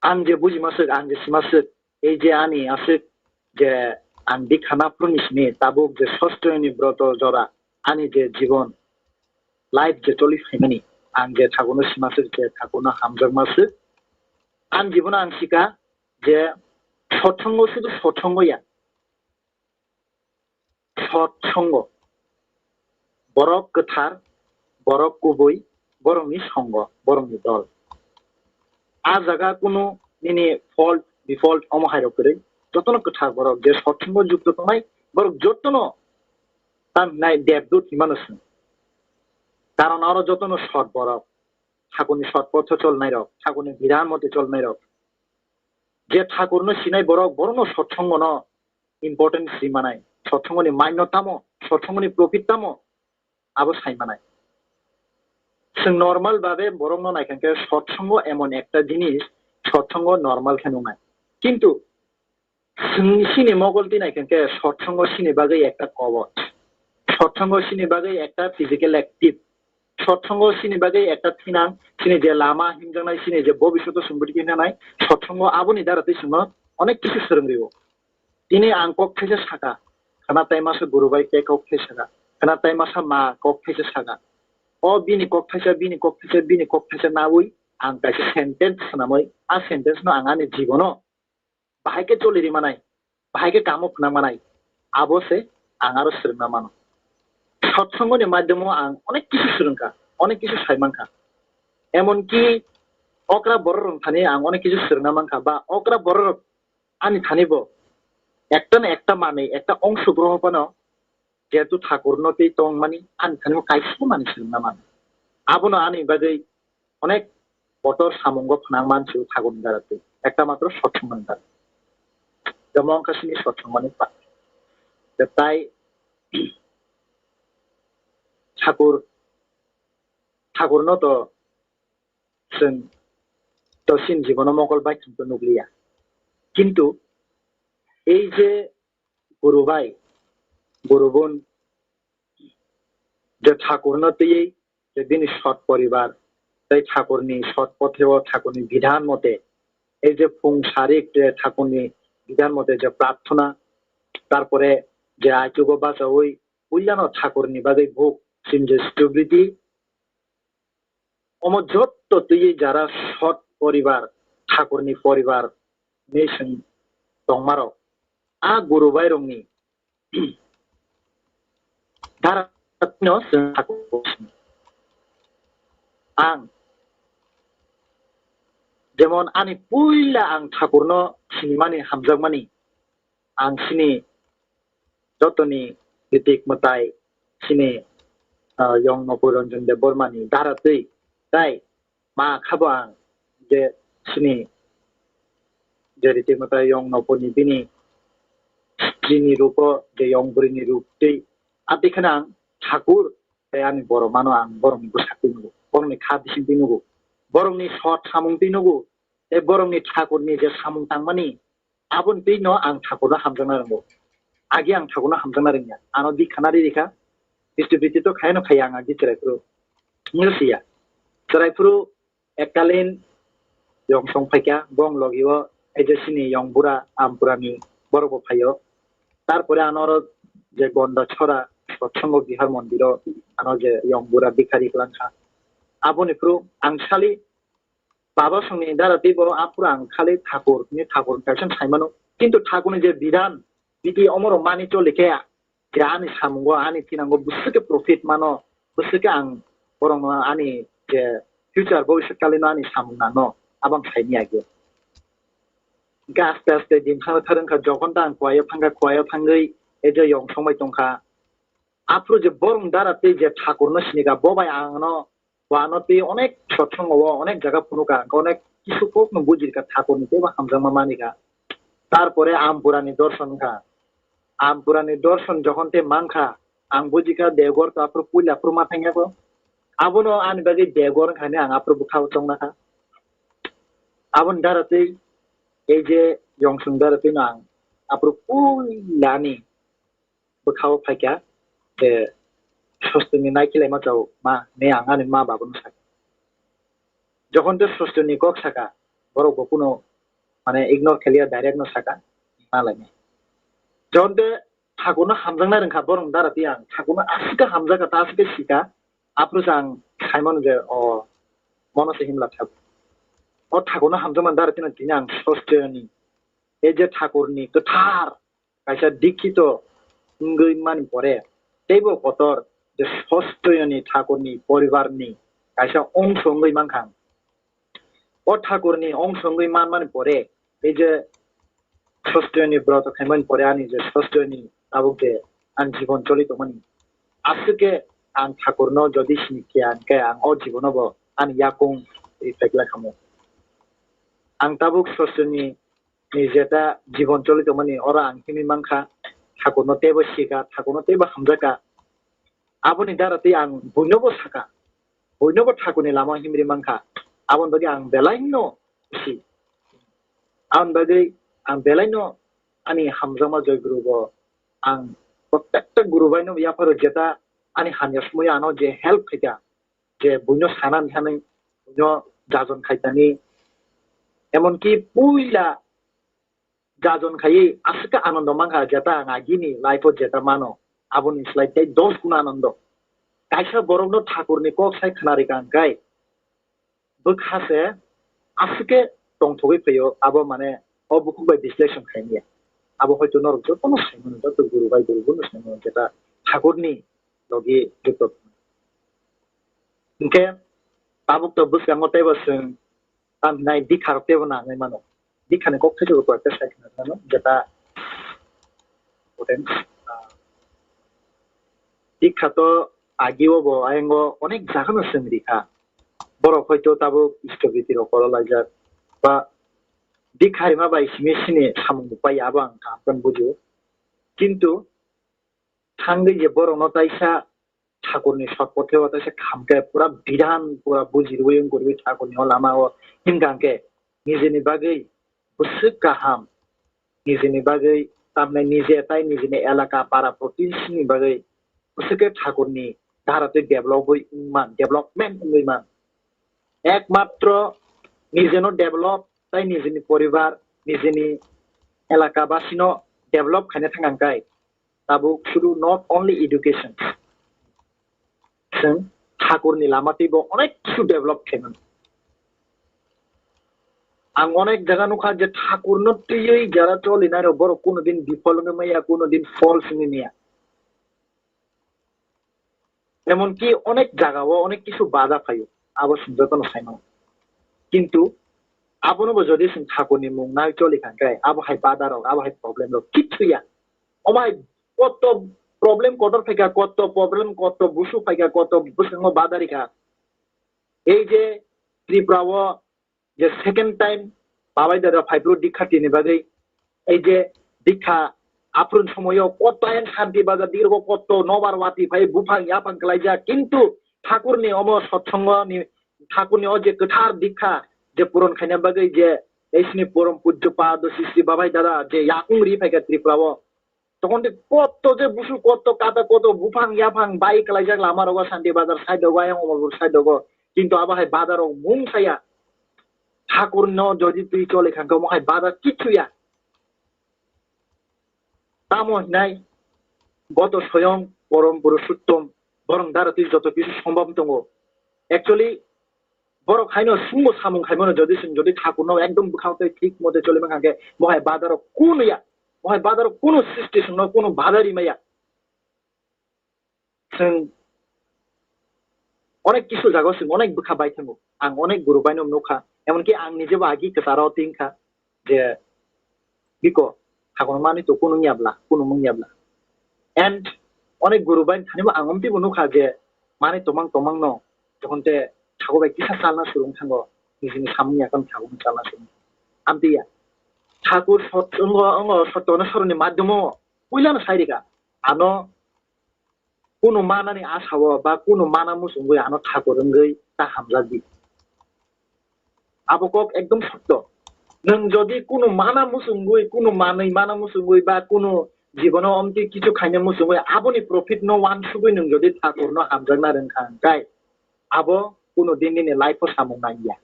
ang je buji maswk, ang je si maswk, ei je ani aswk je Ang bikha naphuruni simi tabuk je sostoyoni broto jora ani je jibon life je choli phaimani, ang je thakurno simaswk je thakurno hamjakmaswk. Ani jibono ang sika je sotsongo sudu sotsongo ya, sotsongo. Borok kwthar, borok kubui, borokni songo, borokni dol. A jaga kunu nini fault, default omo hairok kwrwi. Jotono kwthar borok je sotsongo jukto tongnai, borok jotono tamhinai debdut hinmano chwng. Karon aro jotono sot borok, thakurni sot potho cholnairok, thakurni bidhan mote cholnairok. Je thakurno sinai borok, borokno sotsongono importance ri manai, sotsongoni maino tamo, sotsongoni profit tamo, abo sai manai. Chwng normal babe borokno naikha khe sotsongo emon ekta jinis, sotsongo normal khe nungnai. Kintu chwng sini mogol twi naikha khe sotsongo sini bagwi ekta koboch, sotsongo sini bagwi ekta physical active, sotsongo sini bagwi ekta thinang, sini je lama himjaknai, sini je bobishoto chwng bwtwi khe nanai, sotsongo aboni dara twi chwngno onek kisu swrwng rio. Tini ang kok thaisa saka, khana tai masa guru bai khe kok thai saka, khana tai masa ma kok thaisa saka. O bini kok thaisa, bini kok thaisa, bini kok thaisa naui ang kaisa sentence swnamwi, a sentence no ang ani jibono bahai khe choli ri manai, bahai khe kamo phwna manai, abo se ang aro swrwngna mano. Sotsongoni madhyamo ang onek kisu swrwngkha, onek kisu sai mankha. Emonki okra borok rok thani ang onek kisu swrwngna mankha, ba okra borok rok ani thani bo ekta na ekta manwi, ekta ongso groho phano jehetu thakurno tei tongmani, ani thani bo kaisa manwi swrwngna mano. Abono ani bagwi onek kotor samungo phnang mansu thakurni dara twi, ekta matro sotsongmani dara. Jemon wngkha sini sotsongmani pa. Tei tai thakur, thakurno to chwng to sini jibono mokol bai thwngto nukliya. Kintu ei je guru bai, guru bun je thakurno twiwi je bini sot poribar, tei thakurni sot potheo thakurni bidhan mote, ei je phung sarik je thakurni bidhan mote je prarthona, tarpore je achugo bachaui puilano thakurni bagwi buk chini je subriti, omo jotto twiwi jara sot poribar, thakurni poribar ni chwng tongmarok, a guru bairokni dara no chwng thakur ang jemon ani puila ang thakurno sinimani hamjakmani, ang sini jotoni ritik mwtai sini, ah, yong nopo Ranjan Debbarmani dara twi tai ma khabo ang je sini je ritik mwtai yong noponi bini sini rupo je yong bwrwini rup twi ati khana ang thakur tei ani borok mano ang borokni bwsakti nugo, borokni kha bisingtwi nugo, borokni sot samungtwi nugo, tei borokni thakurni je samung tangmani, aboni twi no ang thakurno hamjakna rwngo. Agi ang thakurno hamjakna rwngya. Ano di khana ri rikha. Bisti bisti to khaino khaya ang agi chwrai phuru. Wngya siya. Chwrai phuru ekkalin yong song phaikha, bong logi o eje sini yong bura Ampurani borok bo phaio. Tarpore ano oro je Gonda Chhora Sotsongo Bihar mondiro ano je yong bura bikhari kwlangkha. Aboni phuru ang sali Baba songni dara tei bo aphuru ang khali thakur ni thakur kaisa saimano. Kintu thakurni je bidhan, bidi omoro mani choli khe, je ani samungo, ani thinango bwswk khe profit mano, bwswk khe ang borokno ani je future bhobishyot kalino ani samung nangno, abang saini age. Hingke aste aste din thangwi thar wngkha, jokhon ta ang kuaio thangkha, kuaio thangwi ejo yong songbai tongkha. Aphuru je borokni dara tei je thakurno sinikha, bo bai angno Wano tei onek sotsongo o onek jaga phunukha, hwnkhe onek kisu kokno bujirikha, thakurni teibo hamjakma manikha. Tarpore Ampurani dorson wngkha. Ampurani dorson jokhon tei mankha, ang bujikha Degor to aphuru puila aphuru ma thangya bo. Abono ani bagwi Degor wngkha hinwi ang aphuru bwkhao chongnakha. Aboni dara tei ei je Yongsong dara tei no ang aphuru puila ani bwkhao phaikha, je, Sostoni nai khilaima chao ma, hinwi ang ani ma babuno sakha. Jokhon tei Sostoni kok sakha, borok bo kuno, mane, ignore khaliya, direct no sakha, ma lainai. Jonte thakurno hamjaknai rwngkha borokni dara tei ang. Thakurno aswk khe hamjakha, ta aswk khe sika. Aphuru se ang saimano je, o, mono se himla thakur. O thakurno hamjakmani dara tei tini ang Soschoyoni, ei je thakurni kwthar kaisa dikhito wngwi mani pore, teibo kotor je Soschoyoni thakurni poribarni kaisa ongso wngwi mankha ang. O thakurni ongso wngwi manmani pore, ei je Soschoyoni broto khaimani pore ani je Soschoyoni tabuk je ani jibon choli tongmani, aswk khe ang thakurno jodi sini khe ang khe ang o jibono bo ani yakung reflect lai khamu. Ang tabuk Soschoyoni ni jeta jibon choli tongmani oro ang himwi mankha, thakurno teibo sika, thakurno teibo hamjakha. Aboni dara tei ang buinobo saka, buinobo thakurni lama himri mankha. Aboni bagwi ang belaino si. Aboni bagwi ang belaino ani hamjakma Joy Guru bo ang protekta guru baino yapharo jeta ani hamya somoyo ano je help khaikha, je buino sanani thani buino jajon khaitani, emonki puila jajon khaiwi aswk khe anondo mankha, jeta ang agini life-o jeta mano, aboni slai tei dos guna anondo. Kaisa borokno thakurni kok sai khna rikha hwnkhe, bwkha se aswk khe tongthogwi phaio, abo mane o bukhuk bai bisleshon khaimya. Abo hoito norok jotono saimano, joto guru bai guru bono saimano, jeta thakurni logi jukto. Hwnkhe tabuk to bwskango teibo chwng tamhinai dikha rok teibo nangwi mano. Dikha ni kok thaisa bo koi khe sai khna mano, jeta, ah, dikha to agi o bo ayang o onek jaga no chwng rikha. Borok hoito tabuk istoriti rok kolo laijak ba dikha rima bai simi sini samung bo pai, abo ang kaham khe bujo. Kintu thangwi je borok no taisa thakurni sotpothe o taisa khamkhe pura bidhan pura buji rwi wng kwrwi thakurni o lama o himkha hwnkhe nijeni bagwi bwswk kaham, nijeni bagwi tamni nije tai nijeni elaka para protinsini bagwi bwswk khe thakurni dara tei develop wi wng man, development wngwi man. Ekmatro nijeno develop tai nijeni poribar, nijeni elaka basino develop khaina thang hwnkhe tabuk sudu not only education, chwng thakurni lama teibo onek kisu develop khaimano. Ang onek jaga nukha je thakurno twiwi jara cholinai rok borok kuno din bifol wngwi maya, kuno din false wngwi maya. Emonki onek jaga o onek kisu bada phaio, abo chwng jotono saimano. Kintu abono bo jodi chwng thakurni mung nai choli kha hwnkhe abo hai bada rok, abo hai problem rok kichu ya. Omo hai koto problem kotor phaikha, koto problem, koto busu phaikha, koto bwskango badarikha. Ei je Tripura o je second time babai dada phaipru dikha tini bagwi, ei je dikha aphurun somoyo koto ayang santi baja dirgo koto nobar wati phai buphang yaphang kalaijak, kintu thakurni omo sotsongo ni, thakurni o je kwthar dikha je puron khaina bagwi je eisini porom pujjo pado sisri babai dada je yakung ri phaikha Tripura o. Tokon de koto je busu koto kata koto buphang yaphang bai kalaijak lama rogo Shanti Bazar side rogo ayang Omorpur side rogo. Kintu abo hai bazar rok mung saya. Thakur no jodi twi chole khan omo hai bazar kichu ya. Tamo hinai goto soyong porom purushottom borong dara twi joto kisu sombom tongo. Actually borok haino sumbo samung khaimano jodi chwng jodi thakurno ekdom bwkhao tei thik mote choli mankha hwnkhe mohai bazaro kunu ya, mohai bazaro kunu srishti chwngno kunu bazari maya. Chwng onek kisu jaga chwng onek bwkha bai thango, ang onek guru baino nukha, emonki ang nijebo agi kwcharo tingkha je biko thakurno manwi to kunu wngya bla, kunu wngya bla. And onek guru bai thani bo ang omtwi bo nukha je manwi tomang tomang no jokhon te thakur bai kisa chalna surung thango, nijini samung ya khe thakur no chalna surung. Amtwi ya. Thakur sot-, ongo, ongo sotto no soroni madhyamo puila no sai rika. Ano kunu manani asa o ba kunu mana muchungwi ano thakur wngwi ta hamjak di. Abo kok ekdom sotto. Nwng jodi kunu mana muchungwi, kunu manwi mana muchungwi ba kunu jibono omtwi kichu khaina muchungwi, aboni profit no wansugwi nwng jodi thakurno hamjakna rwngkha hwnkhe, abo kunu din nini life o samung nangya.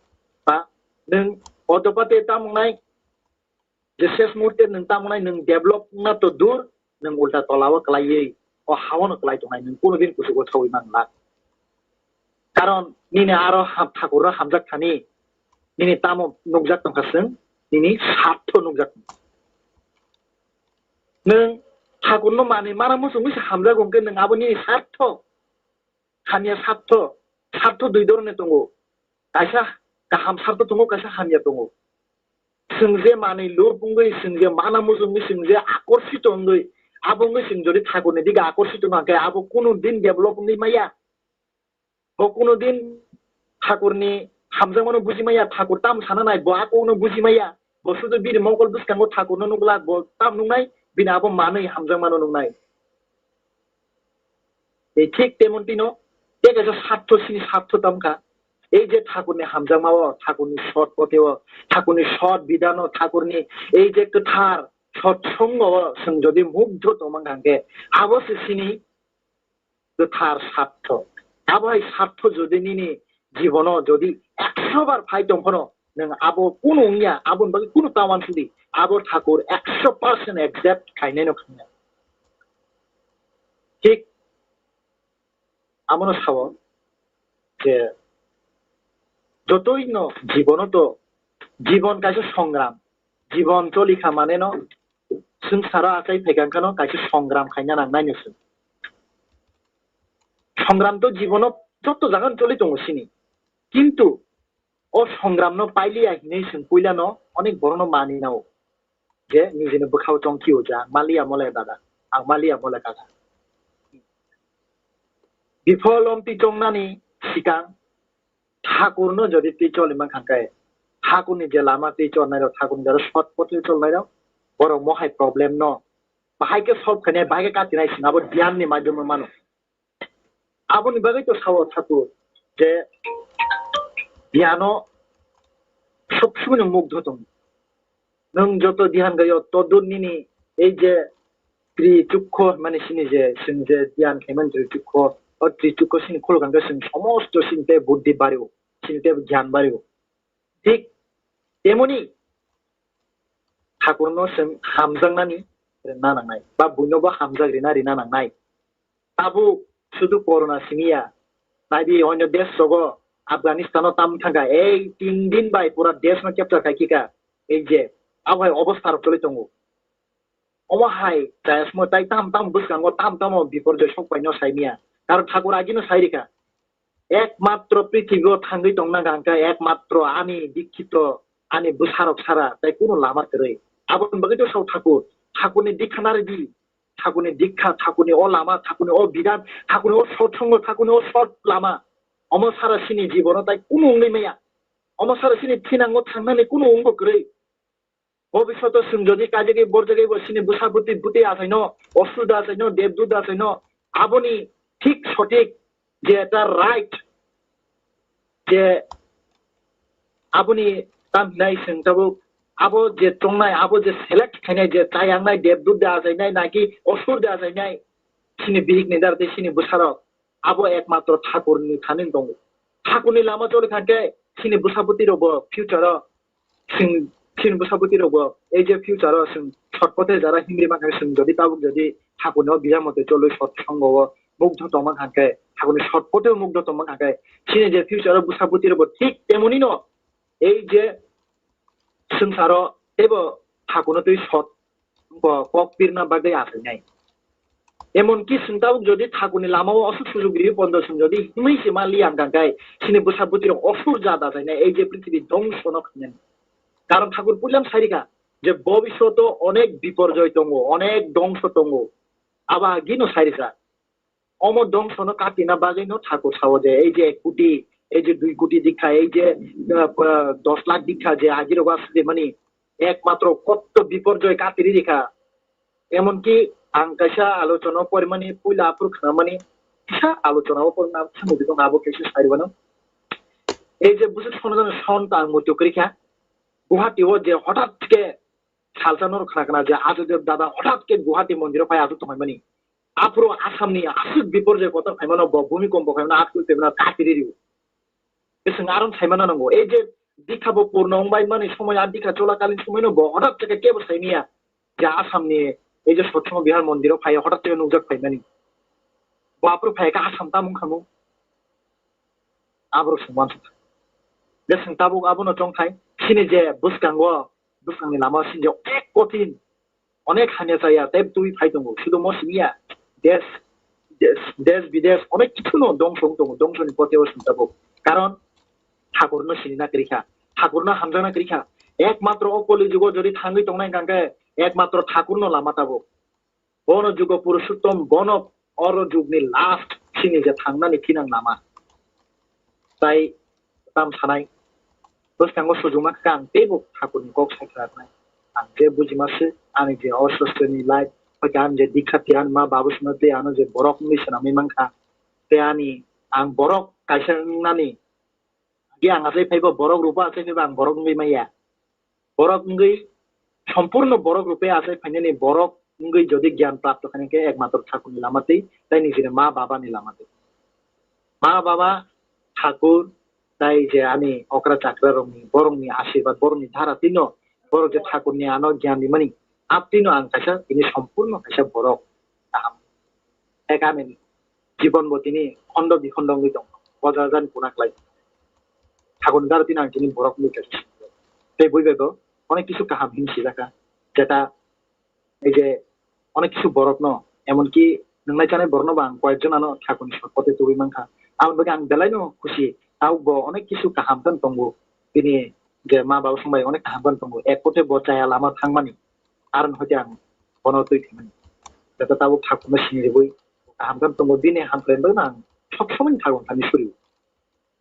Ba nwng otopate tamung nai je ses muhurte nwng tamung nai nwng develop wngna to dur, nwng ulta tola o kwlaiwi o ha-o no kwlai tongnai, nwng kunu din kuchugo thawi manglak. Karon nini aro ham-, thakur no hamjak thani, nini tamo nukjak tongkha chwng, nini sartho nukjak tongkha. Nwng thakur no manwi mana muchungwi se hamjak hwnkhe nwng abo nini sartho, hamya sartho, sartho dui dhoroner tongo. Kaisa kaham sartho tongo, kaisa hamya tongo. Chwng je manwi lub wngwi, chwng je mana muchungwi, chwng je akorsito wngwi, abo wngwi chwng jodi thakurni dige akorsito wngkha khe abo kunu din develop wngwi maya. Bo kunu din thakurni hamjakmano buji maya, thakur tamo sana nai, bo a kokno buji maya. Bo sudu bini mokol bwskango thakurno nukla, bo tam nuknai, bini abo manwi hamjakmano nuknai. Ei thik temon tino, tei kaisa sartho, chini sartho tamkha. Ei je thakurni hamjakma o, thakurni sot pothe o, thakurni sot bidhan o, thakurni ei je kwthar sot songo o chwng jodi mugdho tongmang kha hwnkhe, abo se chini kwthar sartho. Abo hai sartho jodi nini jibono jodi ekso bar phai tong phano, nwng abo kunu wngya, aboni bagwi kunu ta uansukdi, abo thakur ekso percent accept khainai no khainai. Thik amono sao je jotoi no jibono to, jibon kaisa songram, jibon choli kha mane no, swngsaro achai phaikha wngkhano kaisa songram khaina nangnai no chwng. Songram to jibono joto jaga no choli tongo chini, kintu o songram no pailiya hinwi chwng puila no onek borok no mani nao je nijini bwkhao chong kio je ang maliya mole dada, ang maliya mole kaka. Biphol omtwi chongnani sikang thakurno jodi twi choli mankha khe, thakurni je lama twi chonnairok, thakurni jora sot potwi chonnairok, borok mohai problem no bahai khe solve khainai, bahai khe katinai sina abo dhyanni madhyamo mano. Aboni bagwi to sao thakur je dhyano sob somoi no mugdho tongo. Nwng joto dhyan gayo toddur nini ei je tri chukho mani sini je chwng je dhyan khaimani tri chukho, o tri chukho sini khuluk hwnkhe chwng somosto sini tei buddhi bario, sini tei dhyan bario. Thik temoni thakurno chwng hamjaknani rwna nangnai ba buinobo hamjak rina rina nangnai. Tabuk sudu corona siniya, naibi onyo desh rogo, Afghanistan o tam thangkha, ei tin din bai pura desh no capture khai khika, ei je abo hai obostha rok choli tongo. Omo hai chayasmo tai tam tam bwskango tam tamo biporjoy sok pai no sai miya, karon thakur agi no sai rikha. Ekmatro prithibi o thangwi tongna hwnkhe ekmatro ani dikhito, ani bwsarok sara, tai kunu lama kwrwi. Aboni bagwi to sao thakur, thakurni dikha narwdi, thakurni dikha, thakurni o lama, thakurni o bidhan, thakurni o sotsongo, thakurni o sot lama. Omo sara sini jibono tai kunu wngwi maya. Omo sara sini thinango thangnani kunu wngbo kwrwi. Bobishoto chwng jodi kajagwi borjagwi bo sini bwsa bwtwi bwtwi achaino, osur da achaino, debdut da achaino, aboni thik sothik je eta right je aboni tam hinai chwng tabuk abo je chongnai, abo je select khainai, je chayangnai, debdut da achainai, naki osur da achainai, sini bihik ni dar tei sini bwsarok. Abo ekmatro thakurni thani tongo. Thakurni lama choli kha khe chini bwsabwtwi rokbo future o chwng, chini bwsabwtwi rokbo ei je future o chwng sotpothe jara himri mankha, chwng jodi tabuk jodi thakurni o biya mote cholwi sotsongo o mugdho tongma kha khe, thakurni sotpothe o mugdho tongma kha khe, chini je future o bwsabwtwi rokbo thik temonino ei je swngcharo teibo thakurno twi sot bo kok pirna bagwi achainai. Emonki chwng tabuk jodi thakurni lama o osuk sujuk riwi pondo chwng jodi himwi se ma liya hwnkha khe chini bwsa bwtwi rok osur ja da chainai, ei je prithibi dongso no khainani. Karon thakur puilam sai rikha je bobishoto onek biporjoy tongo, onek dongso tongo, abo agino sai rikha. Omo dongsono katina bagwino thakur sao je ei je ek koti, ei je dui koti dikha, ei je, ah, ah, dos lakh dikha je agirogo aswk mani ekmatro kotto biporjoy katiri rikha. Emonki ang kaisa alochona porimani puila aphuru khnamani kisa alochona o porna samudi tong abo kaisa sari wano. Ei je bwswk sono jano son ta ang murti kwrwi kha. Guwahati o je hothat khe salsa norok khna khna je Ajodev dada hothat khe Guwahati mondir o phai aswk tongmani. Aphuru Assam ni aswk biporjoy kotor phaimano bo bhumikompo phaimano earthquake phaimano katiri rio. Bwswng aron saimano nango. Ei je dikha bo purno wngbai mani somoy a dikha cholakalin somoy no bo hothat khe kebo saimiya je Assam ni Ei je Sotsongo Bihar mondiro phai, hotat khe nukjak phaimani. Bo aphuru phai kha Assam tamung khamu. Aborok swng uansukha. Je chwng tabuk abono chongthai, chini je bwskango, bwskangni lama sini je onek kothin, onek hamya chaya, tei twi phai tongo. Sudu mo simi ya, desh, desh, desh bidesh, onek kichuno dongso wng tongo, dongsoni poteo chwng tabuk. Karon Thakurno sinina kwrwi kha, Thakurno hamjakna kwrwi kha. Ekmatro o koli jugo jodi thangwi tongnai hwnkha khe ekmatro Thakurno lama tabuk. Bono jugo Purushottom, bono oro jugni last sini je thangnani thinang lama. Tai tam sanai, bwskango sujuma kha ang teibo Thakurni kok sai kha rwnai. Ang je bujima se, ani je osostoni life, hoite ani je dikha tiyan ma babu sino tei ano je borok wngwi swnamwi mankha, tei ani ang borok kaisa wngnani, agi ang achai phaibo borok rupa achai phaibo ang borok wngwi maya. Borok wngwi, sompurno borok rupe achai phainani borok wngwi jodi gyan prapto khaina khe ekmatro Thakurni lama twi, tai nijini ma babani lama twi. Ma baba, Thakur, tai je ani okra chakra rokni, borokni asirwad, borokni dhara twino, borok je Thakurni ano gyan rimani, ap twino ang kaisa tini sompurno kaisa borok kaham. Ek ani jibon bo tini khondo bikhondo wngwi tong, boja jani kuna klai. Thakurni dhara tini ang tini borok wngwi kaisa. Tei bui bai bo onek kisu kaham hin sijak kha, jeta ei je onek kisu borokno, emonki nwngnai chanai borokno bo ang koyekjon ano Thakurni sotpote tubui mankha. Aboni bagwi ang belaino khusi, tabuk bo onek kisu kaham khe tongo. Bini je ma baba songbai onek kaham khe tongo, ek pote bo chaya lama thangmani, aron hoite ang bono twi thangmani. Jeta tabuk Thakurno sini rwui kaham khe tongo, bini hamkrai bagwi ang sob somoi Thakurno thani suri.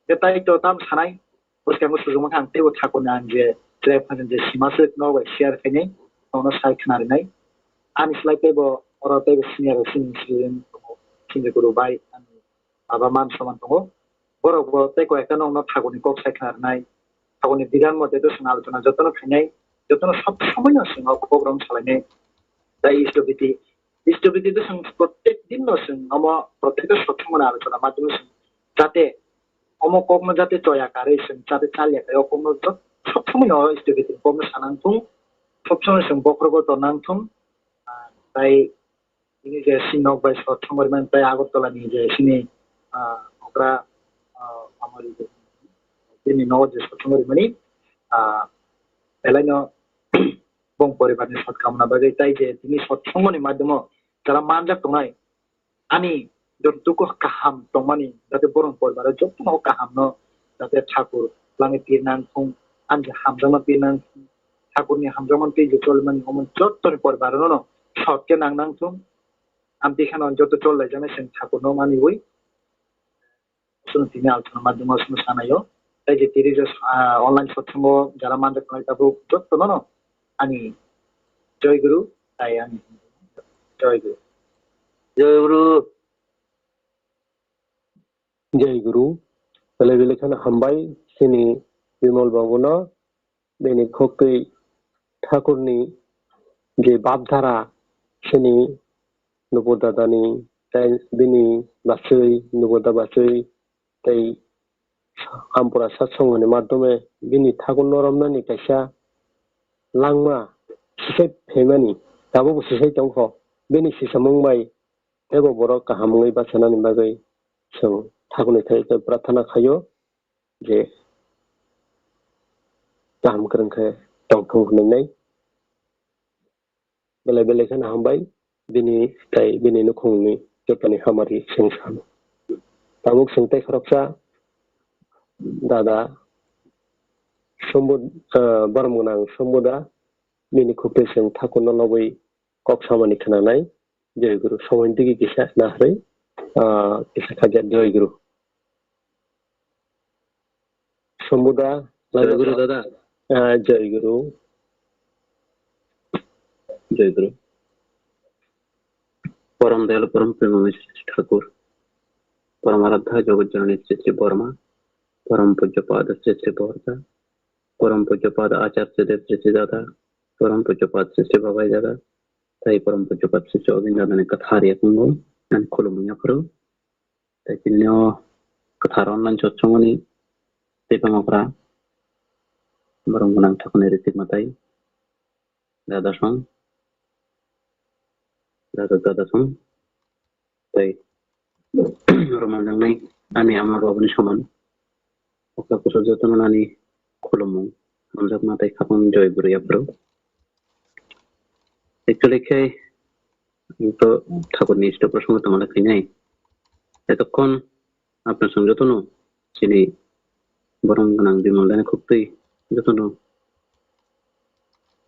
Je tai to tam sanai, bwskango sujuma khe ang teibo Thakurni ang je track phaikha je sima swk no bai share khainai, nono sai khna rinai. Ani slai teibo oro teibo senior rok sini sini tongo, sini guru bai ani baba man soman tongo. Borok bo tei koi ekta nokno Thakurni kok sai khna rinai. Thakurni bidan mote to swng alochona jotono khainai, jotono sob somoi no swng o kok rok salainai. Tai istobiti, istobiti to swng protek din no swng omo protek to sob somoi no alochona madhyamo swng jate omo kokno jate choya karwi chwng jate chaliya khe o kokno jot-, sob somoi no student kokno sanang thung, sob somoi chwng bokhorogo tonang thung, ah, tai tini je chini nok bai sot songori mani tai Agartala ni je chini, ah, okra, ah, amari je chini nogo je sot songori mani, ah, belai no bong poribar ni sot kamna bagwi tai je tini sot songmani madhyamo jara manjak tongnai, ani jotoduku kaham tongmani, jate borokni poribaro jotono o kahamno jate Thakur langwi pirnang thung, ani hamjakma pirnang thung, Thakurni hamjakma twi je cholimani omo jotoni poribaro no sot khe nang nang thung, amtwi kheno joto chol laijaknai chwng Thakurno maniwi. Chwng tini alochona madhyamo chwng sanaio. Tai je tiri je, ah, online sotsongo jara manjak tongnai tabuk jotono no ani Joy Guru, tai ani Joy Guru. Joy Guru. Joy Guru. Belai belai kheno hambai chini Bimal babuno. Bini khuktwi Thakurni je bapdhara, chini Nubodadani, tei bini bachwi, Nuboda bachwi, tei Ampura satsongmani madhyome bini Thakurno romnani kaisa langma sisai phaimani, tabukbo sisai tongkho. Bini sisamung bai teibo borok kaham wngwi bachanani bagwi chwng Thakurni thani prarthana khaio. Je kaham kwrwng khe tongthung hwnwi nai. Belai belai kheno hambai bini tei bini nukhungni jotoni hamari chwng sano. Tabuk chwng tei khoroksa dada Sombu-, ah, borom gwnang Sombuda bini khuktwi chwng Thakurno lobwi kok samani khwnanai. Joy Guru, somoi digi kisa naharwi, ah, kisa khaja Joy Guru. Sombuda, Joy Guru, dada. Ah, Joy Guru. Joy Guru. Porom Dayal, Porom Premamay Sri Sri Thakur, Porom Aradhya Jagat Janani Sri Sri Borma, Porom Pujya Pada Sri Sri Borja, Porom Pujya Pada Acharya Dev Sri Sri Dada, Porom Pujya Pada Sri Sri Babai Dada, tai Porom Pujya Pada Sri Sri Obin Dada ni kathar yakung bo, ani khulumung yaphuru. Tai tini o kwthar online sotsongmani tei phamakra borok gwnang thakni ritwima tai dada song. Rajak Dada song, tei Roman Jangnai, ani ama babuni soman. Okra kusa jotono nani khulumung, hamjakma tei khapang joy bwrwi aphuru. Actually khe, to thakurni isto prosango tongma khainai. Etokkhon apna song jotono chini borom gwnang Bimal Dani khuktwi jotono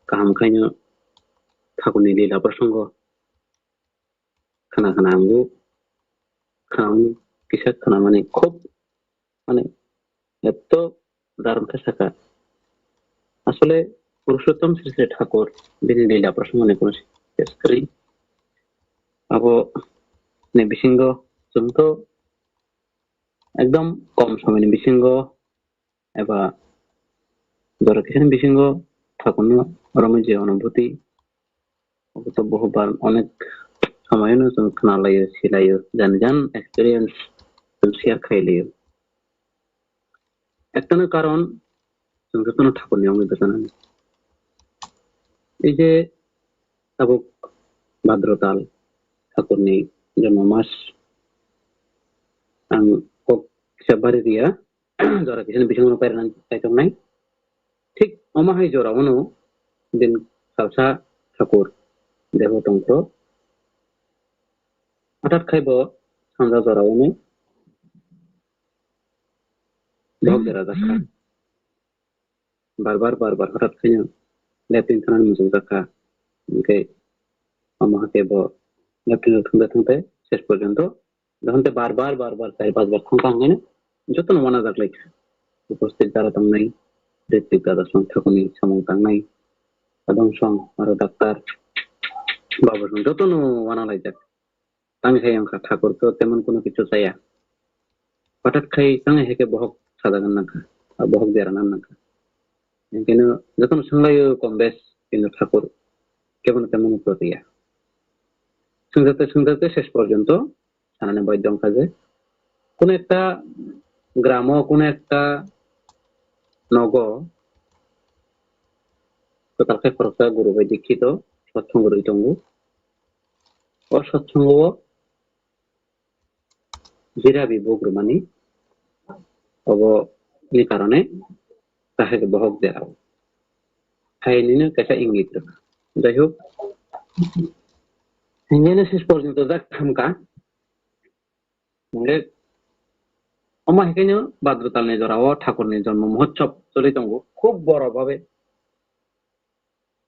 kaham khaino thakurni lila prosango khana khana ango, khana kisa khana mani khub mani etto darum khe sakha. Asole Purushottom Sri Sri Thakur bini lila prosango ni kono ses kwrwi. Abo ni bisingo chwng to ekdom kom somoi ni bisingo eba jora kisa ni bisingo thakurno romwi je onubhuti, obo to bohobar onek somoyono chwng khna laio, si laio, jan jan experience chwng share khai laio. Ektano karon chwng jotono thakurni wngwi bwchanani. Ei je tabuk Bhadra tal thakurni jonmo mas ang kok kisa bari riya, jora kisa ni bisingo pairana kaichoknai. Thik omo hai jora ono din salsa thakur deho tongkro. Hothat khai bo sanja jora ono bok dera jakha. Bar bar bar bar hothat khaino latrine thanani muchung jakha. Hingkhe omo hakhe bo latrine o thangte thangte ses porjonto, jokhon te bar bar bar bar char panch bar thangkha hingkhe jotono uanajak laikha. Uposthit jara tongnai, Ritvik dada song thakuni samung tangnai, adong song aro daktar babu song jotono uanalaijak. Tangwi hai wngkha, thakur to temon kuno kichu chaya. Hothat khai tangwi hai khe bohok sajagan nangkha, a bohok dera nan nangkha. Hingkheno jotono swnglaio kom bes, kintu thakur kebono temon uttor riya. Swngjate swngjate ses porjonto sanani bai dongkha je, kuno ekta gramo, kuno ekta nogo kwtal khe khoroksa guru bai dikhito sotsong rwi tongo. O sotsongo o jirabi bugrumani obo ni karone kahai khe bohok derao. Hai nini kaisa ingit rwkha. Jai hok, hingeno ses porjonto jak khamkha. Hingkhe omo hai khe no Bhadra talni jorao Thakurni Jonmo Mohotsob choli tongo, khub boro babe.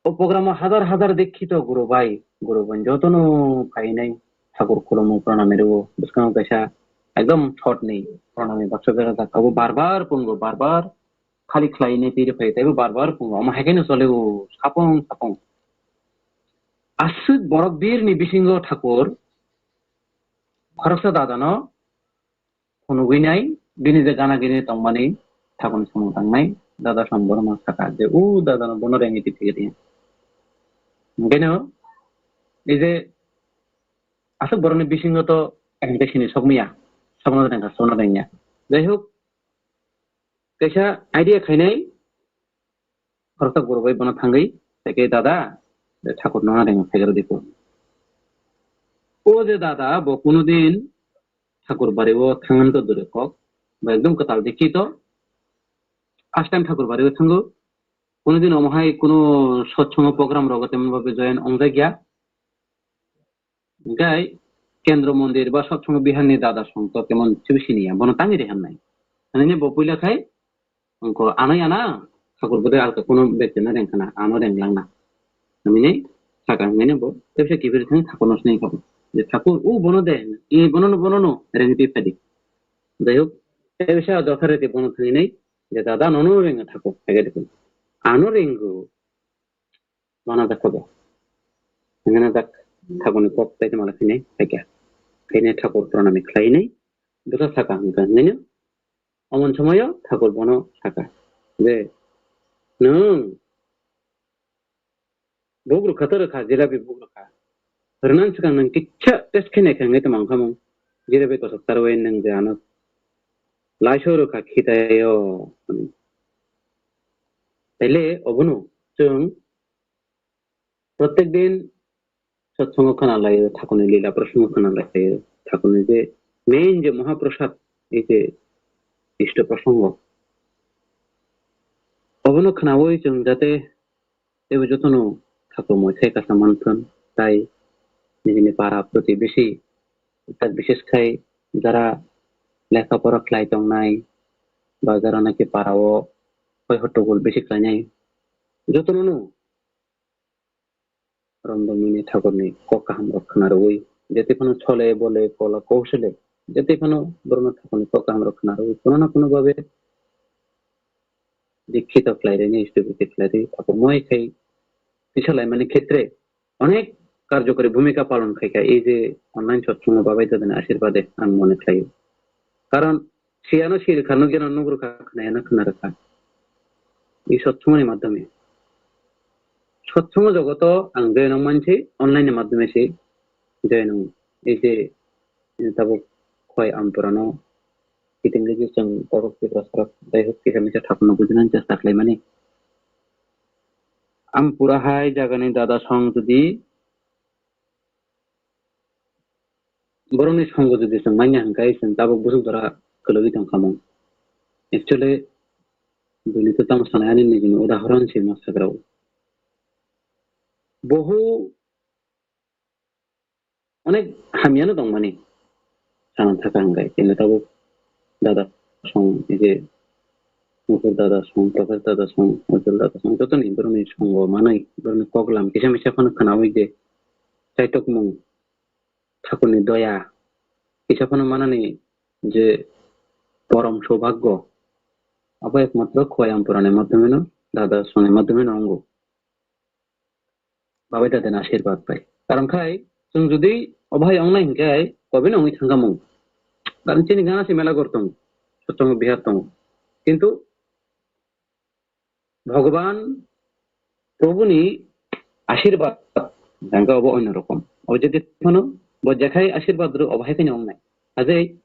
O program o hazar hazar dikhito guru bai, guru bai jotono phainai thakur khulumu pranami rwo. Bwskango kaisa ekdom short ni pranami baksa berajak. Abo bar bar pungo, bar bar khali khlainai tiri phai taibo bar bar pungo. Omo hai khe no chole o sapung sapung. Aswk borok birni bisingo thakur khoroksa dadano phunugwi nai, bini je gana gini tongmani thakurni samung tangnai, dada samung bono ma saka je, "O dada no bono rengwi twi phege twi." Hingkhe no, ei je aswk borokni bisingo to hingkhe sini sokmiya, sokno rengkha, sokno rengya. Jai hok, kaisa idea khainai, khoroksa guru bai bono thangwi, "Teke dada, je thakur no rengwi phege rw di ko." O je dada, bo kuno din thakur bari o thangani to dure kok, bo ekdom kwtal dikhi to. First time thakur bari o thango. Kuno din omo hai kuno sotsongo program rogo temon babe join ongjakya. Hingkhe kendro mondir ba sotsongo biharni dada song to temon sibo siniya, bono tangwi reham nai. Ani ne bo puila khai, Wngkha, ano yana, thakur bwdai alka kuno bekti no rengkhana, ano renglangna. Hwnwi saka hwnwi bo, tebsa kibir thang thakur no sini kha. Je thakur, "O bono de, e bono no, bono no," rengwi twi phadi. Jai hok, tebsa dotha rete bono thangwi nai, je dada nono rengwi thakur, phege de. Ano renggo. Mana dakha bo. Hingana dak thakurni kok tai mala khine phaikha. Khine thakur pranami khlainai, bwsa saka hwnka hwnwi no. Omon somoyo thakur bono saka, je, "Nwng buk rwkha to rwkha, jirabi buk rwkha. Rwnan swkang nwng kisa test khe naikha hwnwi tongma wngkha mung. Jirabi kosok tarwi nwng je ano laiso rwkha khitaio," hwnwi. Taile obono chwng protek din Satsongo khna laio, thakurni lila prosango khna laio, thakurni je main je Mahaprasad, ei je Isto prosango, obono khnaui chwng jate teibo jotono thakurmoi khai kasa manthun, tai nijini para protibesi, tak bises khai jara lekha pora khlai tongnai ba jara naki para o hoi hotogol besi khlainai, jotono no Romdongmani thakurni kok kaham rok khna rwui, jete phano chole bole kola kousole, jete phano borokno thakurni kok kaham rok khna rwui, kono na kono babe dikhito khlai rwini, stupidity khlai rwi, thakurmoi khai tisa laimani khetre onek karjokari bhumika palon khai kha, ei je online satsongo babai dadani ashirbade ang mone khlaio. Karon siyano sirikha, nugyano nugrukha, khwnayano khwnarwkha. I satsongoni madhyome. Satsongo jogoto ang joinok mansi online ni madhyome se joinok. Ei je tabuk khoi ampurano kiting je chwng borok Tiprasarok dai hok kisa misa thakurno bujinani chesta khlaimani. Ampura hai jagani dada song jodi borokni songo jodi chwng manya hwnkhe chwng tabuk busuk jora kwlwgwi tongkha mung. Actually, buini kwchang sanai ani nijini udahoron se ma sagrao. Bohu onek hamyano tongmani sana thaka hwnkhe, tini tabuk dada song, ei je Nukhur dada song, Professor dada song, Ujjwal dada song, jotoni borokni songo manwi, borokni koklam kisa misa phano khwnaui je chaitokmung, thakurni doya kisa phano manani je porom sobhaggo, abo ekmatro khwai ampurani madhyomeno, dada songni madhyomeno wngo. Babai dadani ashirbad bai. Karon khai, chwng jodi obo hai wngnai hwnkhe hai, kobe no wngwi thangkha mung. Karon chini gana se mela ghor tongo, satsongo bihar tongo. Kintu Bhagwan Probhuni ashirbad hwnkhe obo onno rokom. Obo jodi phano bo jekhai ashirbad rw, obo hai kheno wngnai. Ajai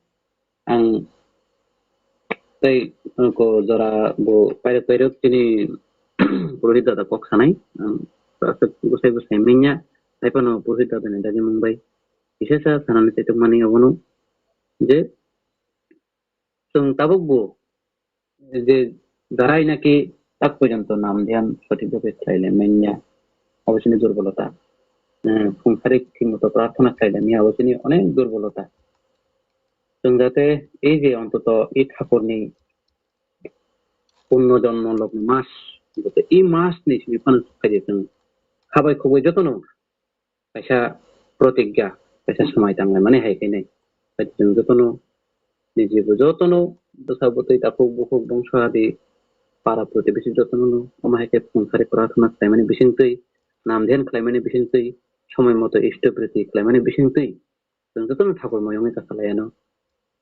ang tei ko jora bo pairok pairok chini purohit dada kok sanai, ang aswk bwsai bwsai manya, haiphano purohit dada ni dagimung bai kisa sa sanani chaitok mani abono je chwng tabuk bo je jarai naki tak porjonto nam dhyan sothik bhabe khlai lai manya, abo chini durbolota. Eh, phung sari thik moto prarthana khlai lai manya, abo chini onek durbolota. Chwng jate ei je ontoto ei thakurni punno jonmo logni mas, ontoto ei mas ni simi phano khaidi chwng habai khogwi jotono kaisa protigya, kaisa swmai tanglaimani hai khe nai. Hai chwng jotono, niji bo jotono, bwsa bwtwi, takhuk bukhuk, bongso hadi, para protibesi jotono no, omo hai khe phung sari prarthana khlaimani bisingtwi, nam dhyan khlaimani bisingtwi, somoi moto isto priti khlaimani bisingtwi, chwng jotono thakur moyongwi kasa laiano.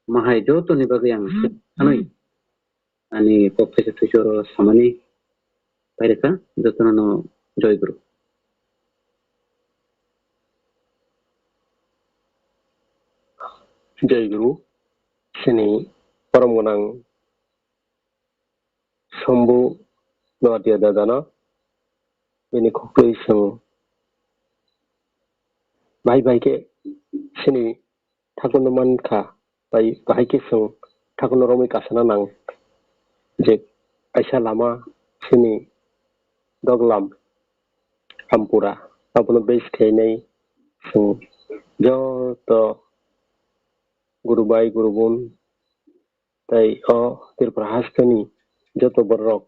Omo hai jotoni bagwi ang sanwi ani kok thaisa thaisa oro samani pairikha, jotono no joy guru. Joy guru, chini borom gwnang Sombu Noatia dadano bini khuklwi swngo. Bahai bahai khe chini thakurno man kha, bai bahai khe chwng thakurno romwi kasana nang je kaisa lama chini doglam Ampura abono base khainai chwng joto guru bai guru bun tei o Tripura hasteni joto borok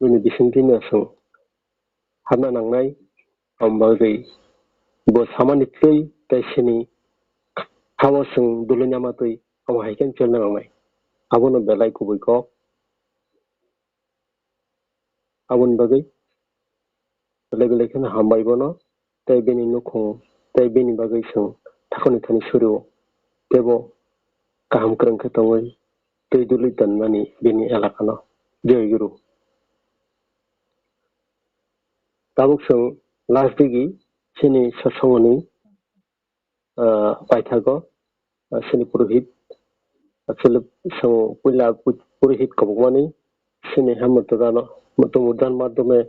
bini bisingtwino chwng hapna nangnai, aboni bagwi bo samani twi tei chini khao chwng dului nama twi abo hai khe chelna nangnai. Abono belai kubui kok. Aboni bagwi belai belai kheno hambai bono tei bini nukhung tei bini bagwi chwng thakurni thani surio teibo kaham kwrwng khe tongwi twi dului tonmani bini elakano. Jai Guru. Tabuk chwng last digi chini satsangoni, ah, paithago, ah, chini purohit, actually chwng puila pu-, purohit kobokmani chini ha mutudan, mutudan madhyome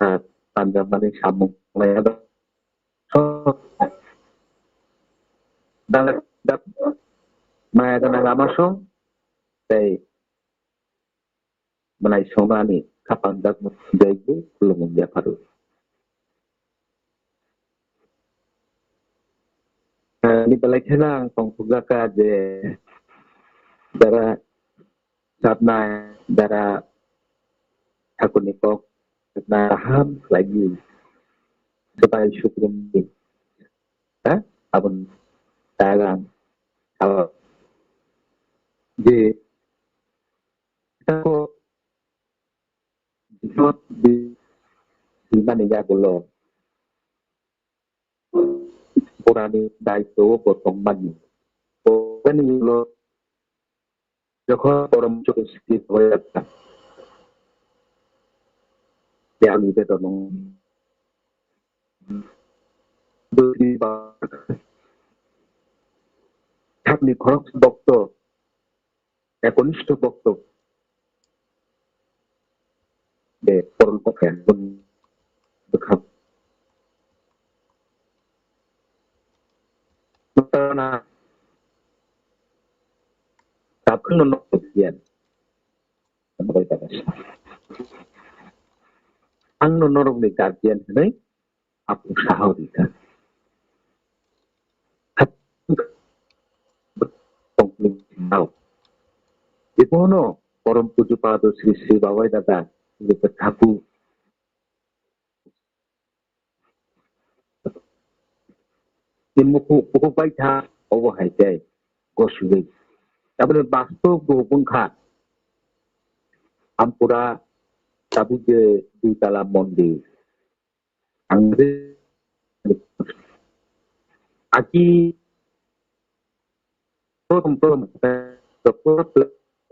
ah, panjak mani samung lai. Maya gana lama song tei mwnai songno ani khapang jak jaibo khulumung yapharu. Ni belai kheno ang tongthokjak kha je dara sabnai, dara thakurni kok sabnai kaham khlaiwi swbai sukrumni, ha? Aboni tagang abo je tako di, di, di mani yagulo borani daitwo bo tongmani. Borani ulo jokhon borom chukri sri hoyakha, ya ani betonong. Thakni khorok bokto ekonisto bokto de poron kokya bwkhak. Tana takhwno nokto giyan. Ang no norok ni guardian hwnwi apung saha rikha. Ibono Porom Puju Pado Sri Sri Babai Dada ni thaku ni muku, muku bai tha obo hai tei gosugwi. Tabole bastob bo bungkha. Ampura tabuk je dui tala mondir. Ang je aki prothom prothom doctor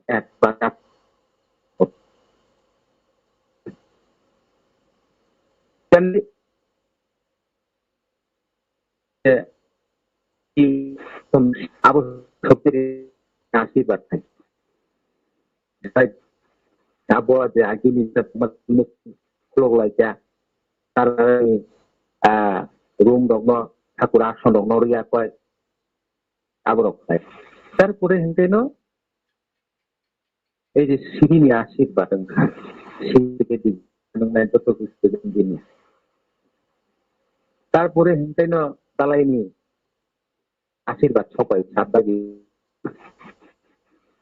ek bakat. Abo sopiri asirwad thai. Abo je agini khulok laikya, tar, ah, room rokno, thakur ason rokno riya koi, aborok thai. Tarpore hwnkhe no, Ei je sibini asirbat wngkha, sibini di nwngnai joto busti dini. Tarpore hintaino dalaini asirbat sopai sabagi.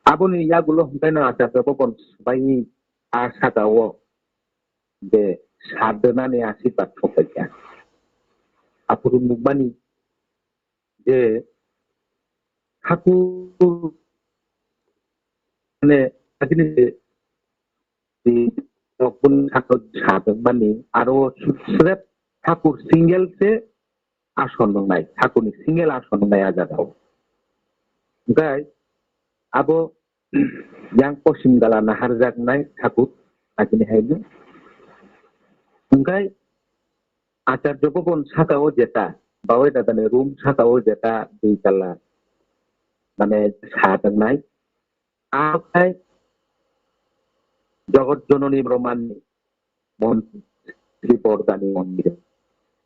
Aboni yagulo hintaino Acharya Bobon sopai a saka o je sadonani asirbat sopaikha. Aphuru nukmani je Thakur mane agini je rokbun Thakur sadonmani aro srep Thakur single se ason wngnai, Thakurni single ason wngnai a jagao. Hwnkhe abo yang posim gala naharjaknai Thakur agini haino. Hwnkhe Acharya Bobon saka o jeta, Bawai Dadani room saka o jeta dui tala mane sa tongnai. Akhai Jagat Janani Brahmani mon-, Sri Bordani mondir.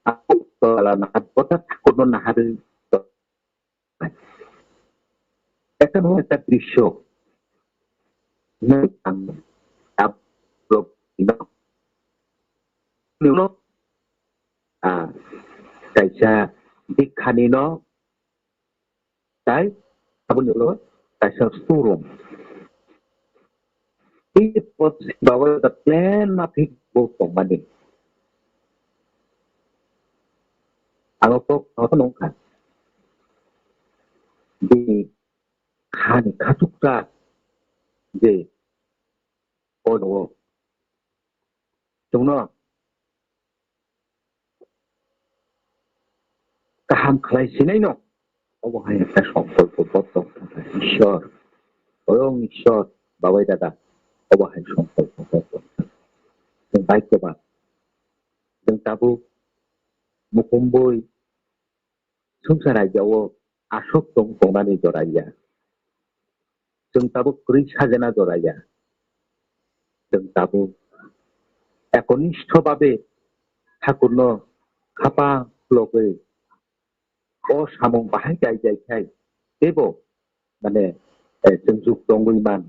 Ako tala nahat kota Thakurno naharwi একটা একটা দৃশ্য। Ah, kaisa bikhani no tai aboni ulo kaisa showroom. Tei pot bawa da plan ma thik bo tongmani. Ang kok no nungkha. Bini khani khatukta je kono chwngno kaham khlai sinaino. Obo hai khe songkolpo boto Ishwar, Swayam Ishwar, Bawai Dada, obo hai songkolpo boto. Chwng bai kwbang. Chwng tabuk mukumbwi swngchar rajao aswk tong tongnani jora ya. Chwng tabuk kwrwi sajana jora ya. Chwng tabuk ekonistho babe Thakurno khapang khulogwi o samung bahai kai jai khai teibo mane, eh, chwng juk tongwi man.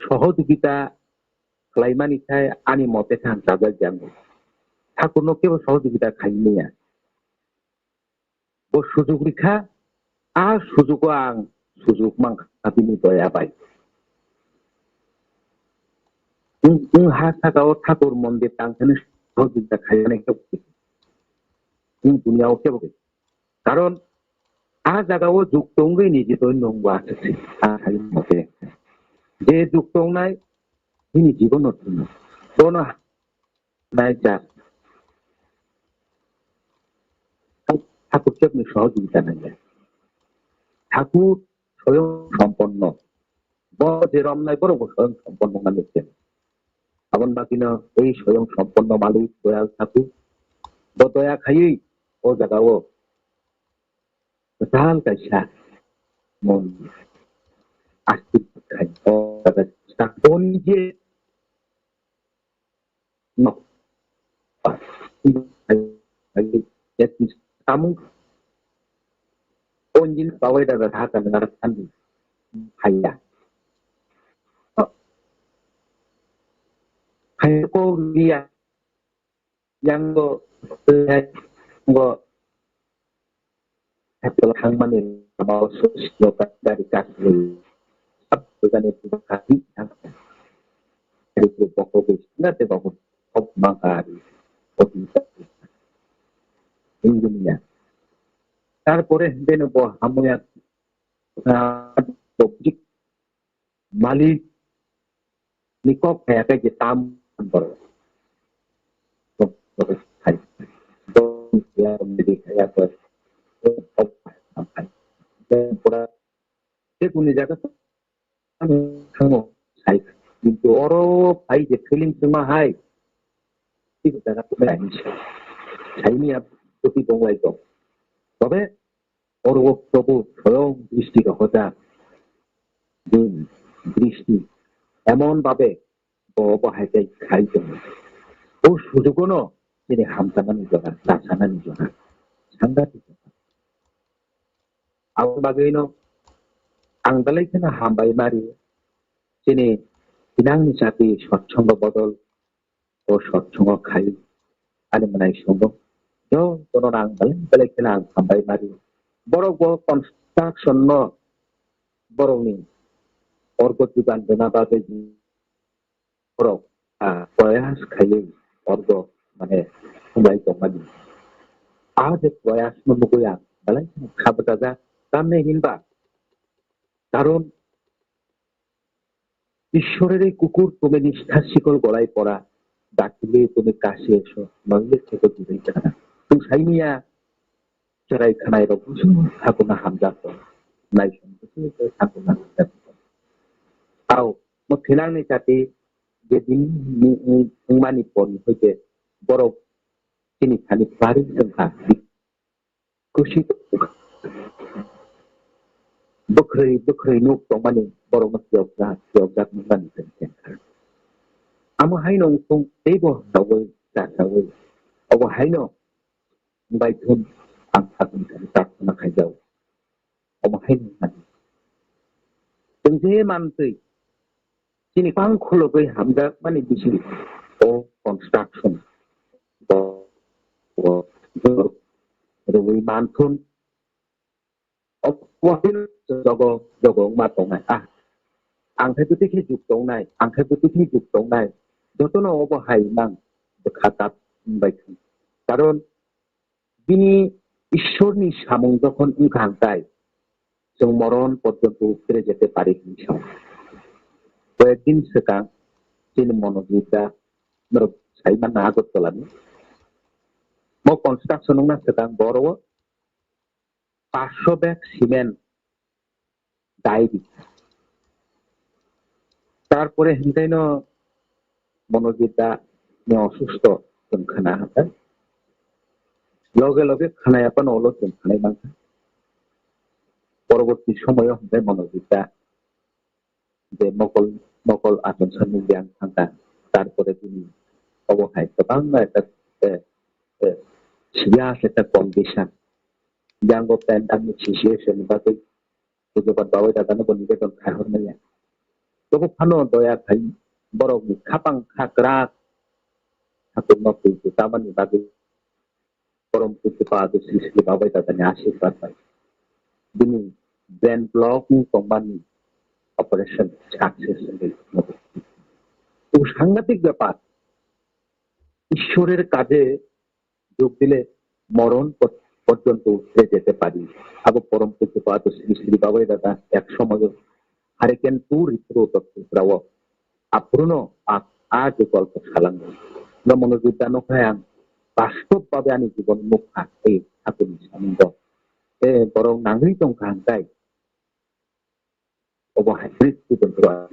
Sohojogita khlaimani khai ani mote khe ang chajak ya. Thakurno kebo sohojogita khaimani ya. Bo sujuk rikha, a sujugo ang sujuk mankha bini doya bai. Wng, wng ha saka o Thakur mondir tangthani sohojogita khaimani kebo. Wng dunia o kebo. Karon a jaga o juk tongwi niji doi nungbo aswk se, a hai mote. Je juk tongnai, bini jibono thwino. Bono nai jak. Thakur chepni sohojogita nangya. Thakur soyong somponno. Bo je romnai borok bo soyong somponno manwi se. Aboni bagwino ei soyong somponno malik Doyal Thakur. Bo doya khaiwi o jaga o kwtal kaisa mon aswk khai o jaga Thakur ni je Onjin Bawai Dada Dhaka ngar kandi. Haya. Haya ko liya yang go go Apple hangmani lama o sosino kari kasni sab bujani buka kari hang kari tu boko gu sina te boko kop mangkari kop mangkari. Injiniya. Tarpore beno bo hamuya, ah, malik ni kok kaya ke je tam bor. Pura je kuni jaga thango sai. Kintu oro phai je feeling chuma hai. Tei jaga tumi laini sai. Saini ya koti bonglai to. Tobe Oro Probu soyong dristi rohojak. Din, dristi. Emon babe bo bo hai kai khai tongo. O sujugono chini hamchanani jora, chasanani jora. Sangati jora. Aboni bagwino ang belai kheno hambai mari. Chini Thinangni chati sotsongo bodol o sotsongo khai ani mwnai songo. Jotono ang belai belai kheno ang hambai mari. Borok bo construction no borokni orgo jugan dena bagwi borok, ah, proyas khaiwi orgo mane khumlai tongmani. A je proyas no mugwi ang belai kheno kha bwchajak. Tamni hinba karon Ishwor ere kukur tumi nistha sikol golai pora, dakile tumi kasi eso, nonle theke duri jana. Tung saimiya cherai khanai rok busu thakurna hamjak ko. Naisong busu thakurna hamjak ko. Tao, mo thinang ni chati je din ni ungmani pon hoite borok chini thani pari sengkha. Kusi bwkhwrwi bwkhwrwi nuk tongmani borokno phiyokjak phiyokjak nukmani chwng kha. Amo haino wngthung teibo hwnjawi chachawi obo haino wngbai thun ang sakni thani prarthana khaijao. Omo haino wngmani chwng je mantwi chini bang khulogwi hamjakmani bisi o construction o, o, rwui manthun. Obo jogo jogo wngma tongnai. Ah, ang khe bwtwi khe juk tongnai, ang khe bwtwi khe juk tongnai. Jotono obo hai mang bwkha kap wngbai thung. Karon bini Ishwrni samung jokhon wngkha hwnkhe, chwng moron porjonto utre jete pari hwnwi sao. Koyekdin swkang chini Monojit da norok sai manna Agartala ni. Mo construction wngna swkang boro o paanch sho bag cement dai di. Tarpore hintaino Monojit da ni osusto chwng khna hwnkhe. Loge loge khna yaphano ulo chwng khnai mankha. Poroborti somoyo hwnkhe Monojit da je mokol, mokol achon sani yang thangkha. Tarpore bini obo hai kwbangma ekta, eh, eh, serious ekta condition. Yang o pandemic situation ni bagwi Pujopat Babai Dadano bo nibedan khai hor manya. Tobo phano doya khai borokni khapang kha kwrak Thakurno twi tamani bagwi Porom Pujopat Sri Sri Babai Dadani ashirbad bai bini brain block wng tongmani operation success wngwi thango. Tong sangatik bepar, Ishworer kaje যোগ দিলে মরণ পর-, পর্যন্ত উতরে যেতে পারি। Abo Porom Pujopat Sri Sri Babai Dada ek somoyo Hurricane Two Ritu Roto Tripura o aphuruno a, a je golpo salango. Nomono jidda nokha ang bastob babe ani jibon nokha ei thakurni samung do. E borok nangri tongkha hwnkhe obo hai khe student rok.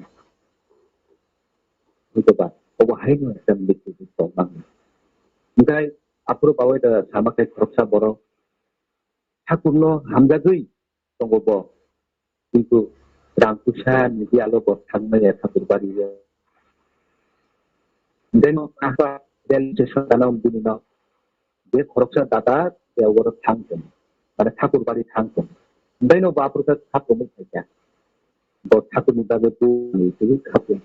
Hwnkhe ba, obo haino ekta mistake tong mang. Hwnkhe aphuru babai da sama khe khoroksa borok Thakurno hamjagwi tongo bo. Kintu rang puisa ni bialo bo thangmaya Thakur bari o. Then apa real station kana bini no. Je khoroksa dada je oro thang tong. Mane Thakur bari thang tong. Then no bapur ka Thakur ni khaika. Bo Thakur ni bagwi tu ni tu Thakur.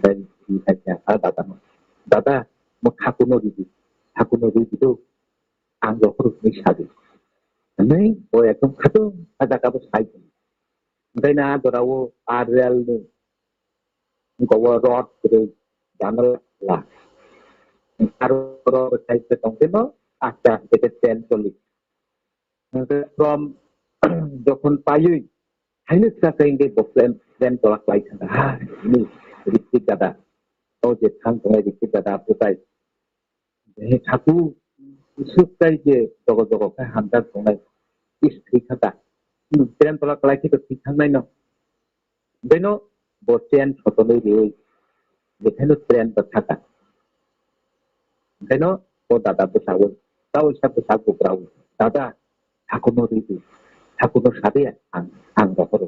Then ni khaika a dada no. Dada mo Thakur no ridi. Thakur no ridi tu ang rok rok ni sadi. Nai bo ekdom khatung kha jaga bo sai. Ngai na dora o a real ni gobo rod kwrwi janala. Aro rod side se tongkhe no aste aste khe train choli. Hwnkhe from jokhon paiwi haino swkang khe hwnkhe bo train, train tola klai thangkha. Ha, hini Ritik dada. O je thang tongnai Ritik dada, aphuru tai. He thaku swk tai je jogo jogo khe hamjak tongnai. Is thwi thangkha. Hmm, train tola klai khe to thwi thangnai no. Beno bo chain sotonwi riwi, betheno train bo thaka. Beno bo dada bwsawi, tawisa bwsa bukrawi, "Dada, thakuno ridi, thakuno sade ang, ang rohoro."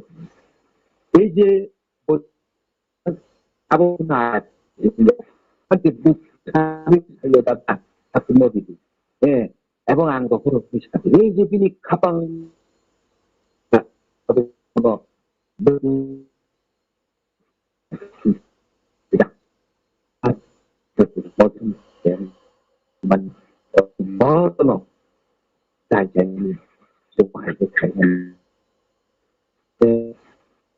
Ei je bo abo na, ante bwsa sayo dada, thakuno ridi. Eh, ebong ang rohoro hwnwi sadi. Ei je bini khapang, abo no, bini, Bono chwng khe man bono chai chai ni chwng hai khe khai mani. Tei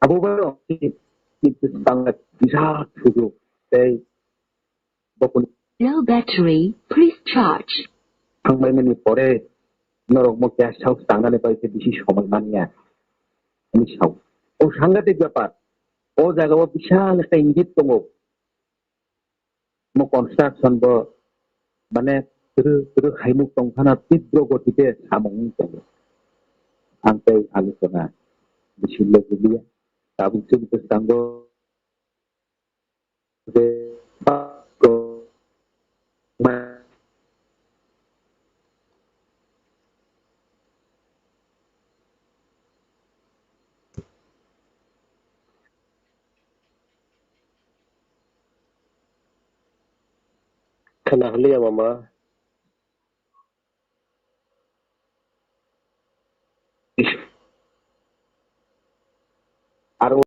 abo bai rok ni bwskango kisa thugo tei bokoni Low battery, please charge. Thangbai mani pore norok mo guest house tangnani bai khe bisi somoi manya. Ani sao. O sangatik bepar. O jaga o bisal ekta ingit tongo. Mo construction bo mane tru tru haimuk tongphano tibro gotite samung wng tongo. Ang tei aluchona bisi logi liya. Tabuk chini bwskango je Khna hwliya mama. Aro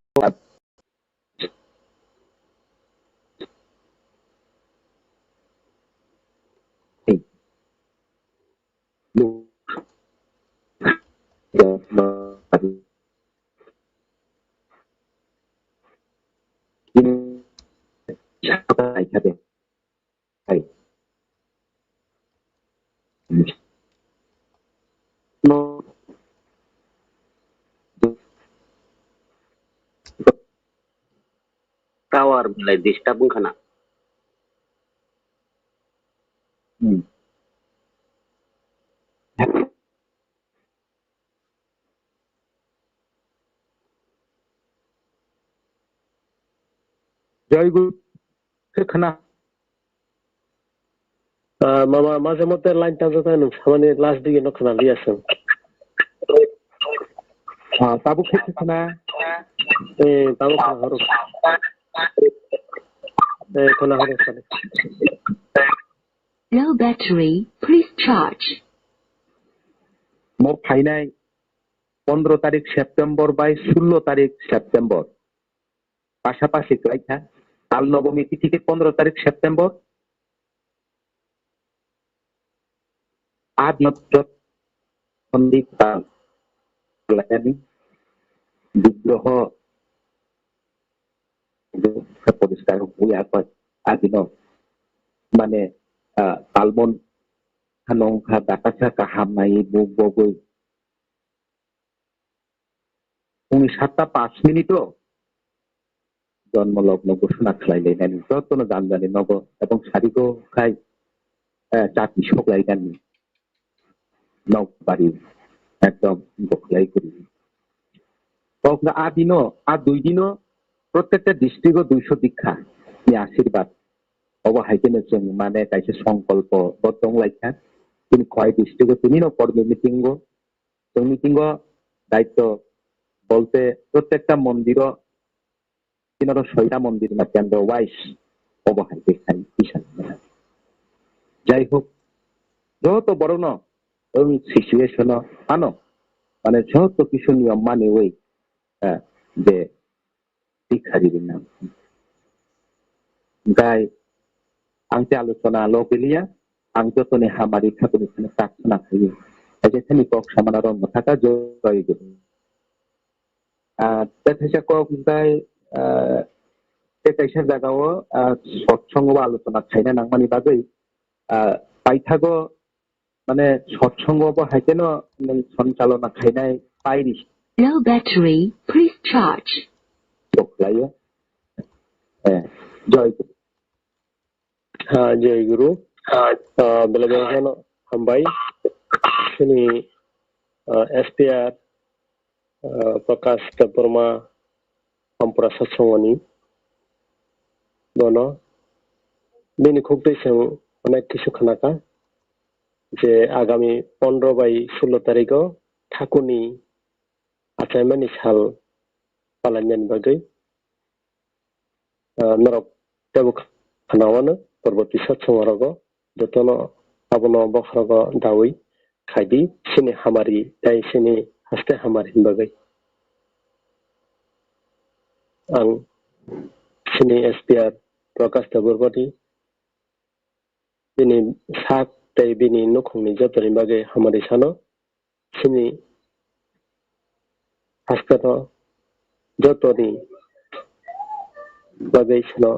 Tower belai disturb wngkha na. Hmm. Joy Guru khe khna. Ah, mama, maje mote line tangjak ta nwng samani last dige no khna liya chwng. Ah, tabuk khe khna. Eh, tabuk khna horo. Eh, khna horo sale. Low battery, please charge. Mo phainai pondro tarik September bai sullo tarik September. Pasapasi kwlaikha. Tal nobomi tithi khe pondro tarik September. Adinot jot pondit tal kwlaikani bigroho poriskar huya koi adino mane, ah, talmon hanong kha dakasa kaham nai buk bogoi. Phungni satta panch minute o jonmo logno ghosona khlai lainani jotono jani jani nogo ebong sarigo khai, eh, chati sok lainani nok bari ekdom gokhlai kuri. Kokno a dino, a dui dino protekta district o duiso dikha ni ashirbad. Obo hai kheno chwng mane kaisa songkolpo bo tong lai kha. Chini Khowai district o tini no kormi meeting o Chwng meeting o daityo bolte protekta mondir o tinaro soita mondir na kendro wise obo hai khe khai tisa. Jai hok, joto borokno wng situation o ano mane joto kisu niyom maniwi, eh, je Tikhari rinang. Hingkai ang te aluchona lo geliya, ang jotoni hamari thapuni phano tak khna khaio. Kaisa thani kok samana rok mwthaka joy guru. Ah, tei thaisa kok hingkai, ah, tei kaisa jagao, ah, sotsongo aluchona khaina nangmani bagwi, ah, paithago mane sotsongo bo hai kheno nwng sonchalona khainai pairi. Low battery, please charge. Tok khlaio. Eh, joy. Ha, joy guru. Ah, belai belai kheno hambai. Chini, ah, S P R, ah, Prakash Debbarma Ampura satsongoni bono bini khuk twi chwng onek kisu khnakha je agami pondro bai sullo tariko Thakuni achaimani sal palainani bagwi, ah, norok teibo khna-, khnaoano porbo tisa chwngsarogo jotono abono bokhorogo daui khaidi chini hamari tei chini haste hamari bagwi. Ang chini S P R Prakash Debbarmani bini sak tei bini nukhungni jotoni bagwi hamari sano. Chini haste no jotoni bagwi sano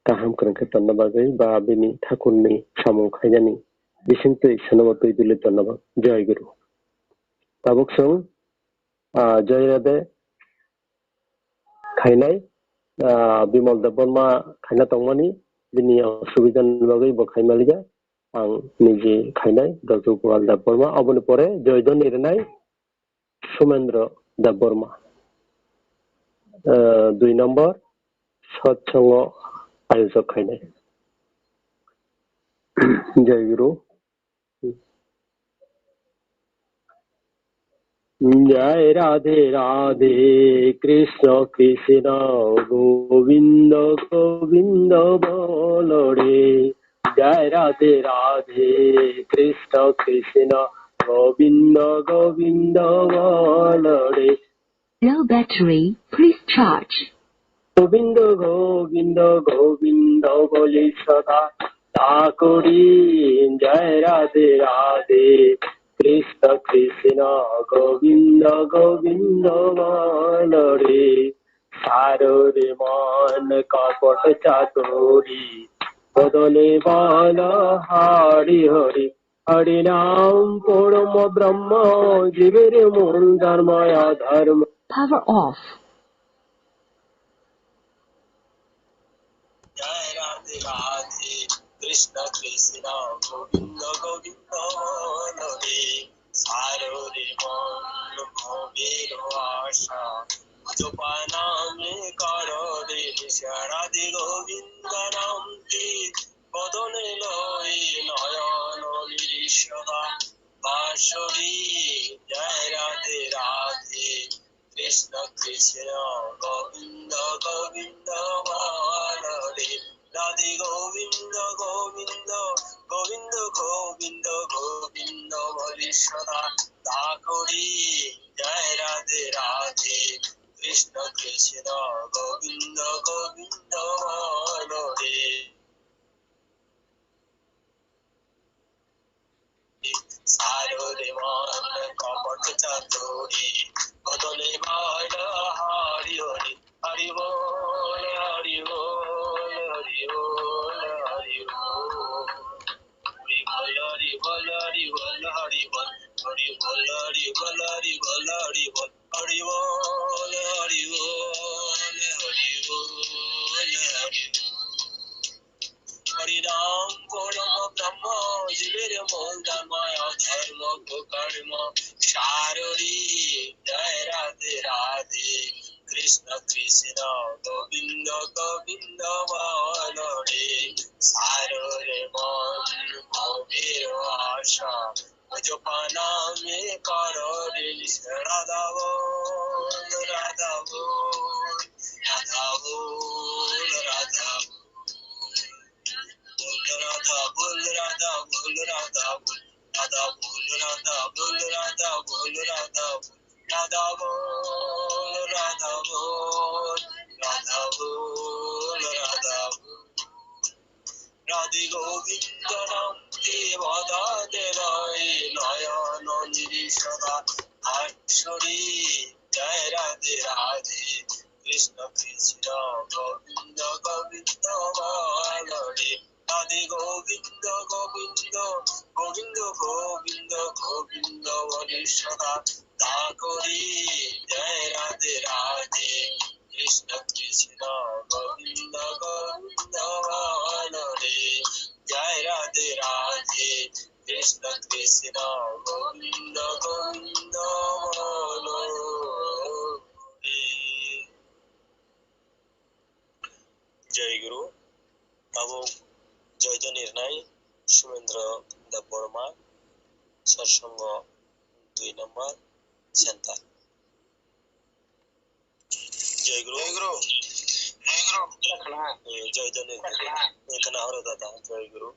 kaham kwrwng khe tonna bagwi ba bini thakurni samung khainani bisingtwi sano twi duli tonna bagwi. Jai Guru. Tabuk chwng, ah, Jai Radhe khainai, ah, Bimal Debbarma khaina tongmani, bini osubidani bagwi bo khai malikya. Ang niji khainai Dojo Gopal Debbarma, oboni pore Joydhoni rwnai Sumendra Debbarma. Ah, dui number, satsang o ayojok khainai. Jai Guru. Jai Radhe Radhe, Krishna Krishna, Govinda Govinda bolo re. Jai Radhe Radhe, Krishna Krishna, Govinda Govinda bolo re. Low battery, please charge. Govinda গোবিন্দ গোবিন্দ বলি সদা তা করি। জয় রাধে রাধে, কৃষ্ণ কৃষ্ণ, গোবিন্দ গোবিন্দ বল রে। সারো রে মন কপট চাতুরি, বদনে বল হরি হরি। হরি নাম পরম ব্রহ্ম, জীবের মূল ধর্ম অধর্ম। Power off. জয় রাধে রাধে, কৃষ্ণ কৃষ্ণ, গোবিন্দ গোবিন্দ বল রে। সারো রে মন ভবের আশা, জপা নামে করো রে নিশা। রাধে গোবিন্দ নাম কি বদনে লই নয়ন নিঃসদা বাঁশরি। জয় রাধে রাধে, কৃষ্ণ কৃষ্ণ, গোবিন্দ গোবিন্দ বল রে। রাধে গোবিন্দ গোবিন্দ, গোবিন্দ গোবিন্দ, গোবিন্দ বলি সদা তা করি। জয় রাধে রাধে, কৃষ্ণ কৃষ্ণ, গোবিন্দ গোবিন্দ বল রে। সারো রে মন কপট চাতুরি, বদনে বল হরি হরি। হরি বল, হরি বল, হরি বল, হরি বল। হরি বল, হরি বল, হরি বল, হরি বল। হরি বল, হরি বল, হরি বল, হরি বল। হরি বল, হরি বল, হরি বল, হরি বল। হরি নাম পরম ব্রহ্ম, জীবের মূল ধর্ম, অধর্ম কুকর্ম সাররি। জয় রাধে রাধে, কৃষ্ণ কৃষ্ণ, গোবিন্দ গোবিন্দ বল রে। সাররে মন ভবের আশা, জপা নামে করো রে নিশা। রাধা বল, রাধা বল, রাধা বল, রাধা বল। বল রাধা বল, রাধা বল, রাধা বল। রাধা বল, রাধা বল, রাধা বল, রাধা বল। রাধা বল, রাধা বল, রাধা বল, রাধা বল। রাধে গোবিন্দ নাম কি বদনে লয় নয়ন নিঃসদা বাঁশরি। জয় রাধে রাধে, কৃষ্ণ কৃষ্ণ, গোবিন্দ গোবিন্দ বল রে। রাধে গোবিন্দ গোবিন্দ, গোবিন্দ গোবিন্দ, গোবিন্দ বলি সদা তা করি। জয় রাধে রাধে, কৃষ্ণ কৃষ্ণ, গোবিন্দ গোবিন্দ বল রে। জয় রাধে রাধে, কৃষ্ণ কৃষ্ণ, গোবিন্দ গোবিন্দ বল রে। Jai Guru, tabuk Joydhoni rwnai Sumendra Debbarma, Satsang o dui number center. Jai Guru. Jai Guru. Jai Guru. Eh, Joydhoni. Eh, khna horo dada, Jai Guru.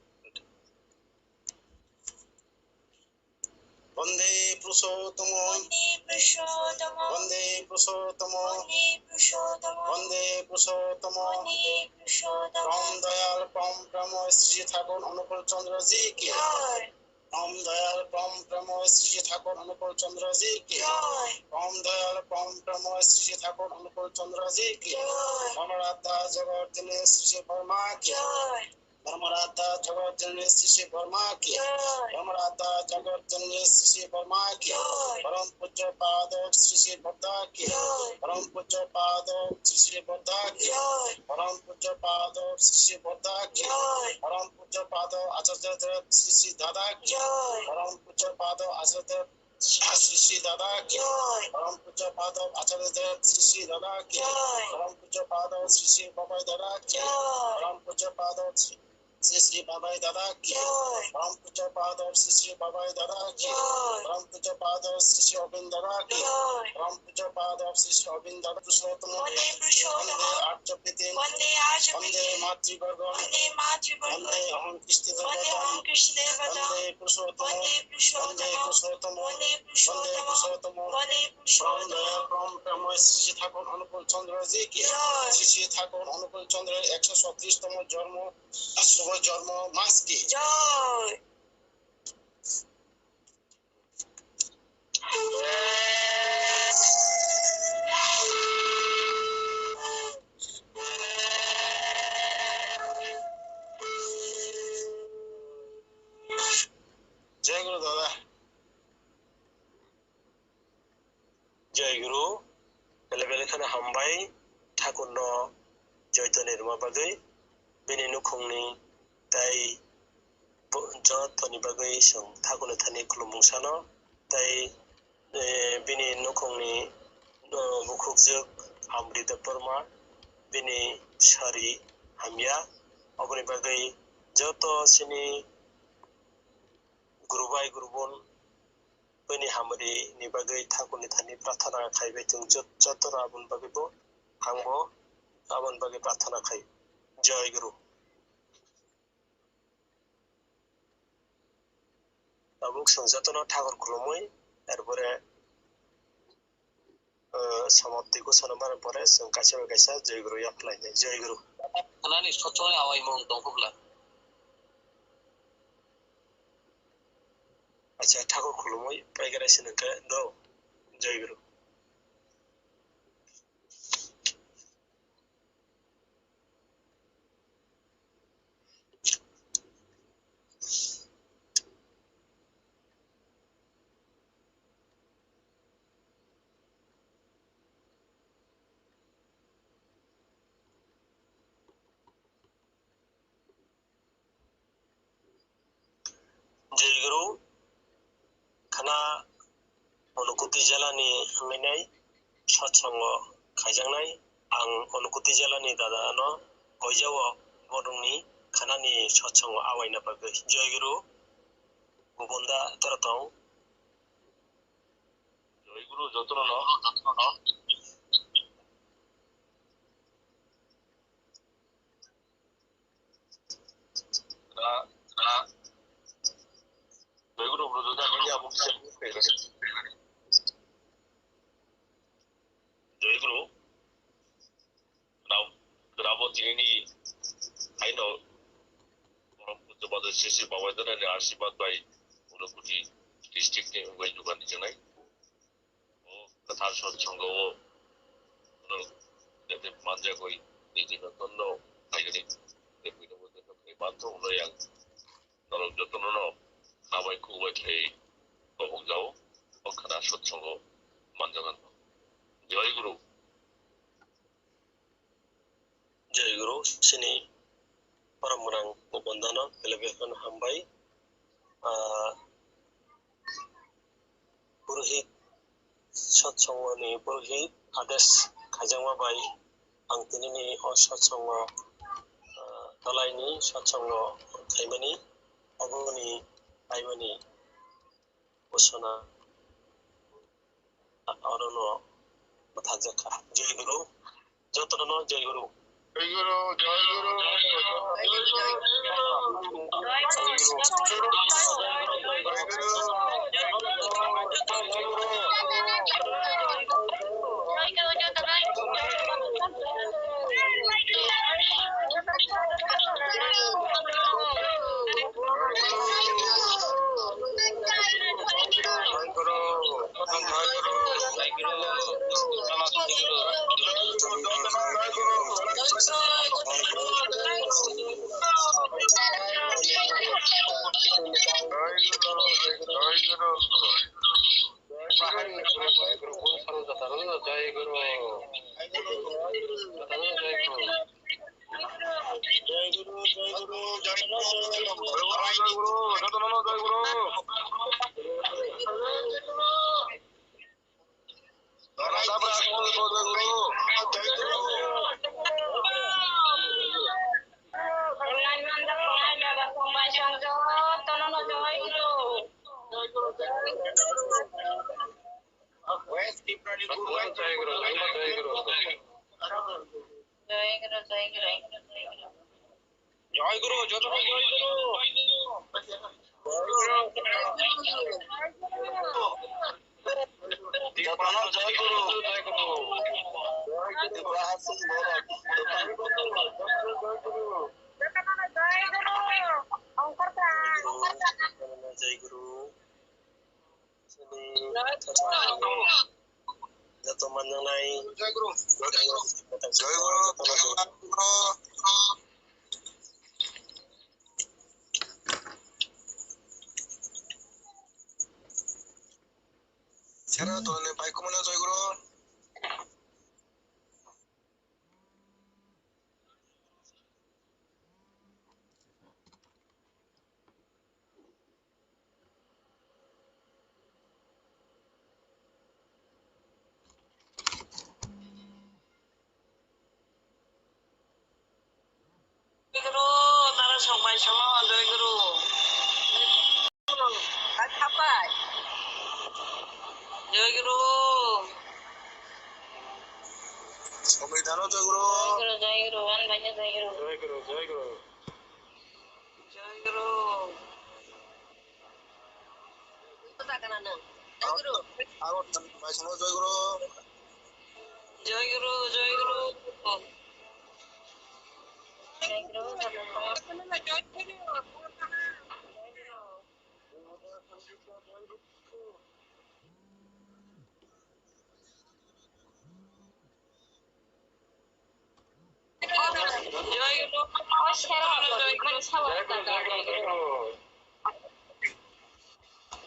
Bande Purushottam. বন্দে পুরুষোত্তম। বন্দে পুরুষোত্তম। বন্দে পুরুষোত্তম। বন্দে পুরুষোত্তম। বন্দে পুরুষোত্তম। পরম দয়াল পরম প্রেম শ্রী ঠাকুর অনুকূল চন্দ্র জি কি জয়। পরম দয়াল পরম প্রেম শ্রী ঠাকুর অনুকূল চন্দ্র জি কি জয়। পরম দয়াল পরম প্রেম শ্রী ঠাকুর অনুকূল চন্দ্র জি কি জয়। ধর্মরাধা জগৎ জননী শ্রী শ্রী বর্মা কি জয়। ধর্মরাধা জগৎ জননী শ্রী শ্রী বর্মা কি জয়। ধর্মরাধা জগৎ জননী শ্রী শ্রী বর্মা কি জয়। পরম পূজ্য পাদ শ্রী শ্রী বুদ্ধ কি জয়। পরম পূজ্য পাদ শ্রী শ্রী বুদ্ধ কি জয়। পরম পূজ্য পাদ শ্রী শ্রী বুদ্ধ কি জয়। পরম পূজ্য পাদ আচার্য দেব শ্রী শ্রী দাদা কি জয়। পরম পূজ্য পাদ আচার্য দেব শ্রী শ্রী দাদা কি জয়। পরম পূজ্য পাদ আচার্য দেব শ্রী শ্রী দাদা কি জয়। পরম পূজ্য পাদ শ্রী শ্রী বাবাই দাদা কি জয়। পরম পূজ্য পাদ শ্রী শ্রী বাবাই দাদা কি জয়। পরম পূজ্য পাদ শ্রী শ্রী বাবাই দাদা কি জয়। পরম পূজ্য পাদ শ্রী শ্রী অরবিন্দ দাদা কি জয়। পরম পূজ্য পাদ শ্রী শ্রী অরবিন্দ দাদা। পুরুষোত্তম। বন্দে পুরুষোত্তম। বন্দে আর্য প্রীতিম। বন্দে আর্য প্রীতিম। বন্দে মাতৃগর্ভম। বন্দে মাতৃগর্ভম। বন্দে অহং কৃষ্ণ দেবতাম। বন্দে অহং কৃষ্ণ দেবতাম। বন্দে পুরুষোত্তম। বন্দে পুরুষোত্তম। বন্দে পুরুষোত্তম। বন্দে পুরুষোত্তম। বন্দে পুরুষোত্তম। পরম দয়াল পরম প্রেমময় শ্রী শ্রী ঠাকুর অনুকূল চন্দ্র জি কি জয়। শ্রী শ্রী ঠাকুর অনুকূল চন্দ্রের একশো ছত্রিশতম জন্ম, শুভ জন্ম মাস কি জয়। জয় গুরু দাদা। জয় গুরু। Bele bele kheno hambai, Thakurno joito ni rwma bagwi, bini nukhungni tei bo-, jotoni bagwi chwng Thakurni thani khulumung sano, tei, eh, bini nukhungni, eh, bukhukjwk Amrita Debbarma, bini sari hamya, oboni bagwi joto chini guru bai guru bon, bini hamari ni bagwi Thakurni thani prarthana khaibai chwng jot-, joto rw aboni bagwi bo ang bo aboni bagwi prarthana khai. Jai Guru. Tabuk chwng jotono Thakur khulumwi, erpore, eh, samapti ghosona mani pore chwng kaisa bai kaisa Jai Guru yaphlainai. Jai Guru. Khwnani sochoni awaimung tongkukla. Acha, Thakur khulumwi paikha naising hwnkhe do. Jai Guru. Jai Guru, khana Unakoti jela ni wngwi nai satsongo khaijaknai. Ang Unakoti jela ni dada no koijao, borokni khana ni satsongo awaina bagwi. Jai Guru, Bubunda tero tong. Jai Guru, jotono no. Jai Guru, Guru Dutta, ini apa bisa? Jai Guru. Grabo tinini haino, Borom Pujo Bado Sisi Babai Dana ni Asirwad bai, Unakoti district ni wngwi jugani janai. O kwthar sot songao, norok jete manjagwi niji no tonno khaigani, tei buino bo joto khe manthogo hwnwi ang norok jotono no khabai khukbai khlai kobok jao, o khwna sot songo manjagan. Jai Guru. Jai Guru, chini borok mwnang Bubundano bele bele kheno hambai. Ah, Purohit, satsongoni purohit ades khaijakma bai ang tinini o satsongo, ah, dolaini satsongo khaimani, oboni khaimani ghosona. Orono bwthajak kha. Jai Guru. Jotono no Jai Guru. Jai Guru, Jai Guru, Jai Guru. Jai Guru. Jai Guru. Jai Guru. Jai Guru. Jai Guru. Jai Guru. Jai Guru, joto jai Guru. Jotono jai Guru. Tripura Hasing Borok. Jai Guru. Joto manjaknai. Jai Guru. Jai Guru. Sera tolni bai kumuna Jai Guru. Jai Guru, tara songbai sama Jai Guru. Jai Guru. Songbai dano Jai Guru. Jai Guru, Jai Guru, wan banya Jai Guru. Jai Guru, Jai Guru. Jai Guru. Jai Guru. Jai Guru, Jai Guru.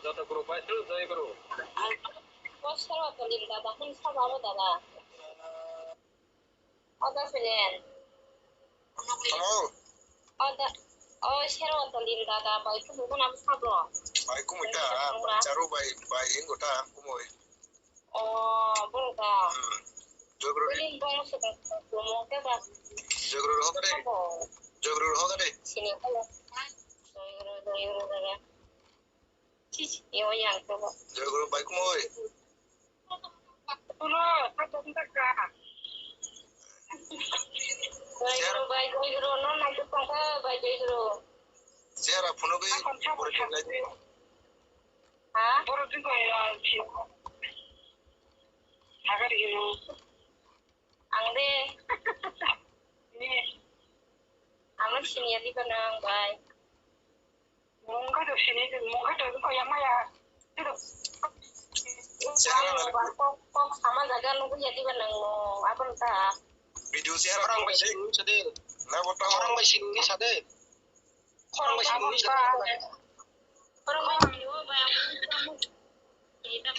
Joto group bai sir, Jai Guru. Poster o tongdi dada, hwn sabo abo dada. Oda selen. Hello. Oda, o sero tongdi dada, bai kumu gana sabo. Bai kumu ta, Jai Guru. Charu bai, bai ingo ta, kumui. O, borok da. Hmm. Jogro. Uli bong se da, kumu ke ba. Jogro roho kade. Sabo. Jogro roho kade. Sini kala. Jai Guru, Jai Guru dada. Chichi, yo yang to. Jai Guru bai kumui. Puno, sa dong da ka. Bai Guru, bai Guru, no na to pangka, bai Guru. Sera puno bai. Akon sa pori sa. Ha? Boro din ko ya chi. Sagari hino. Ang de. Ni. Ang sini ya di ko nang bai. Mungkha do sini, mungkha do ko yama ya. Kok, kok sama jaga nunggu ya di benang mo, apa entah. Video share orang bai sini sade. Na bota orang bai sini sade. Orang bai sini sade. Orang bai sini, oh, bai, aku. Kita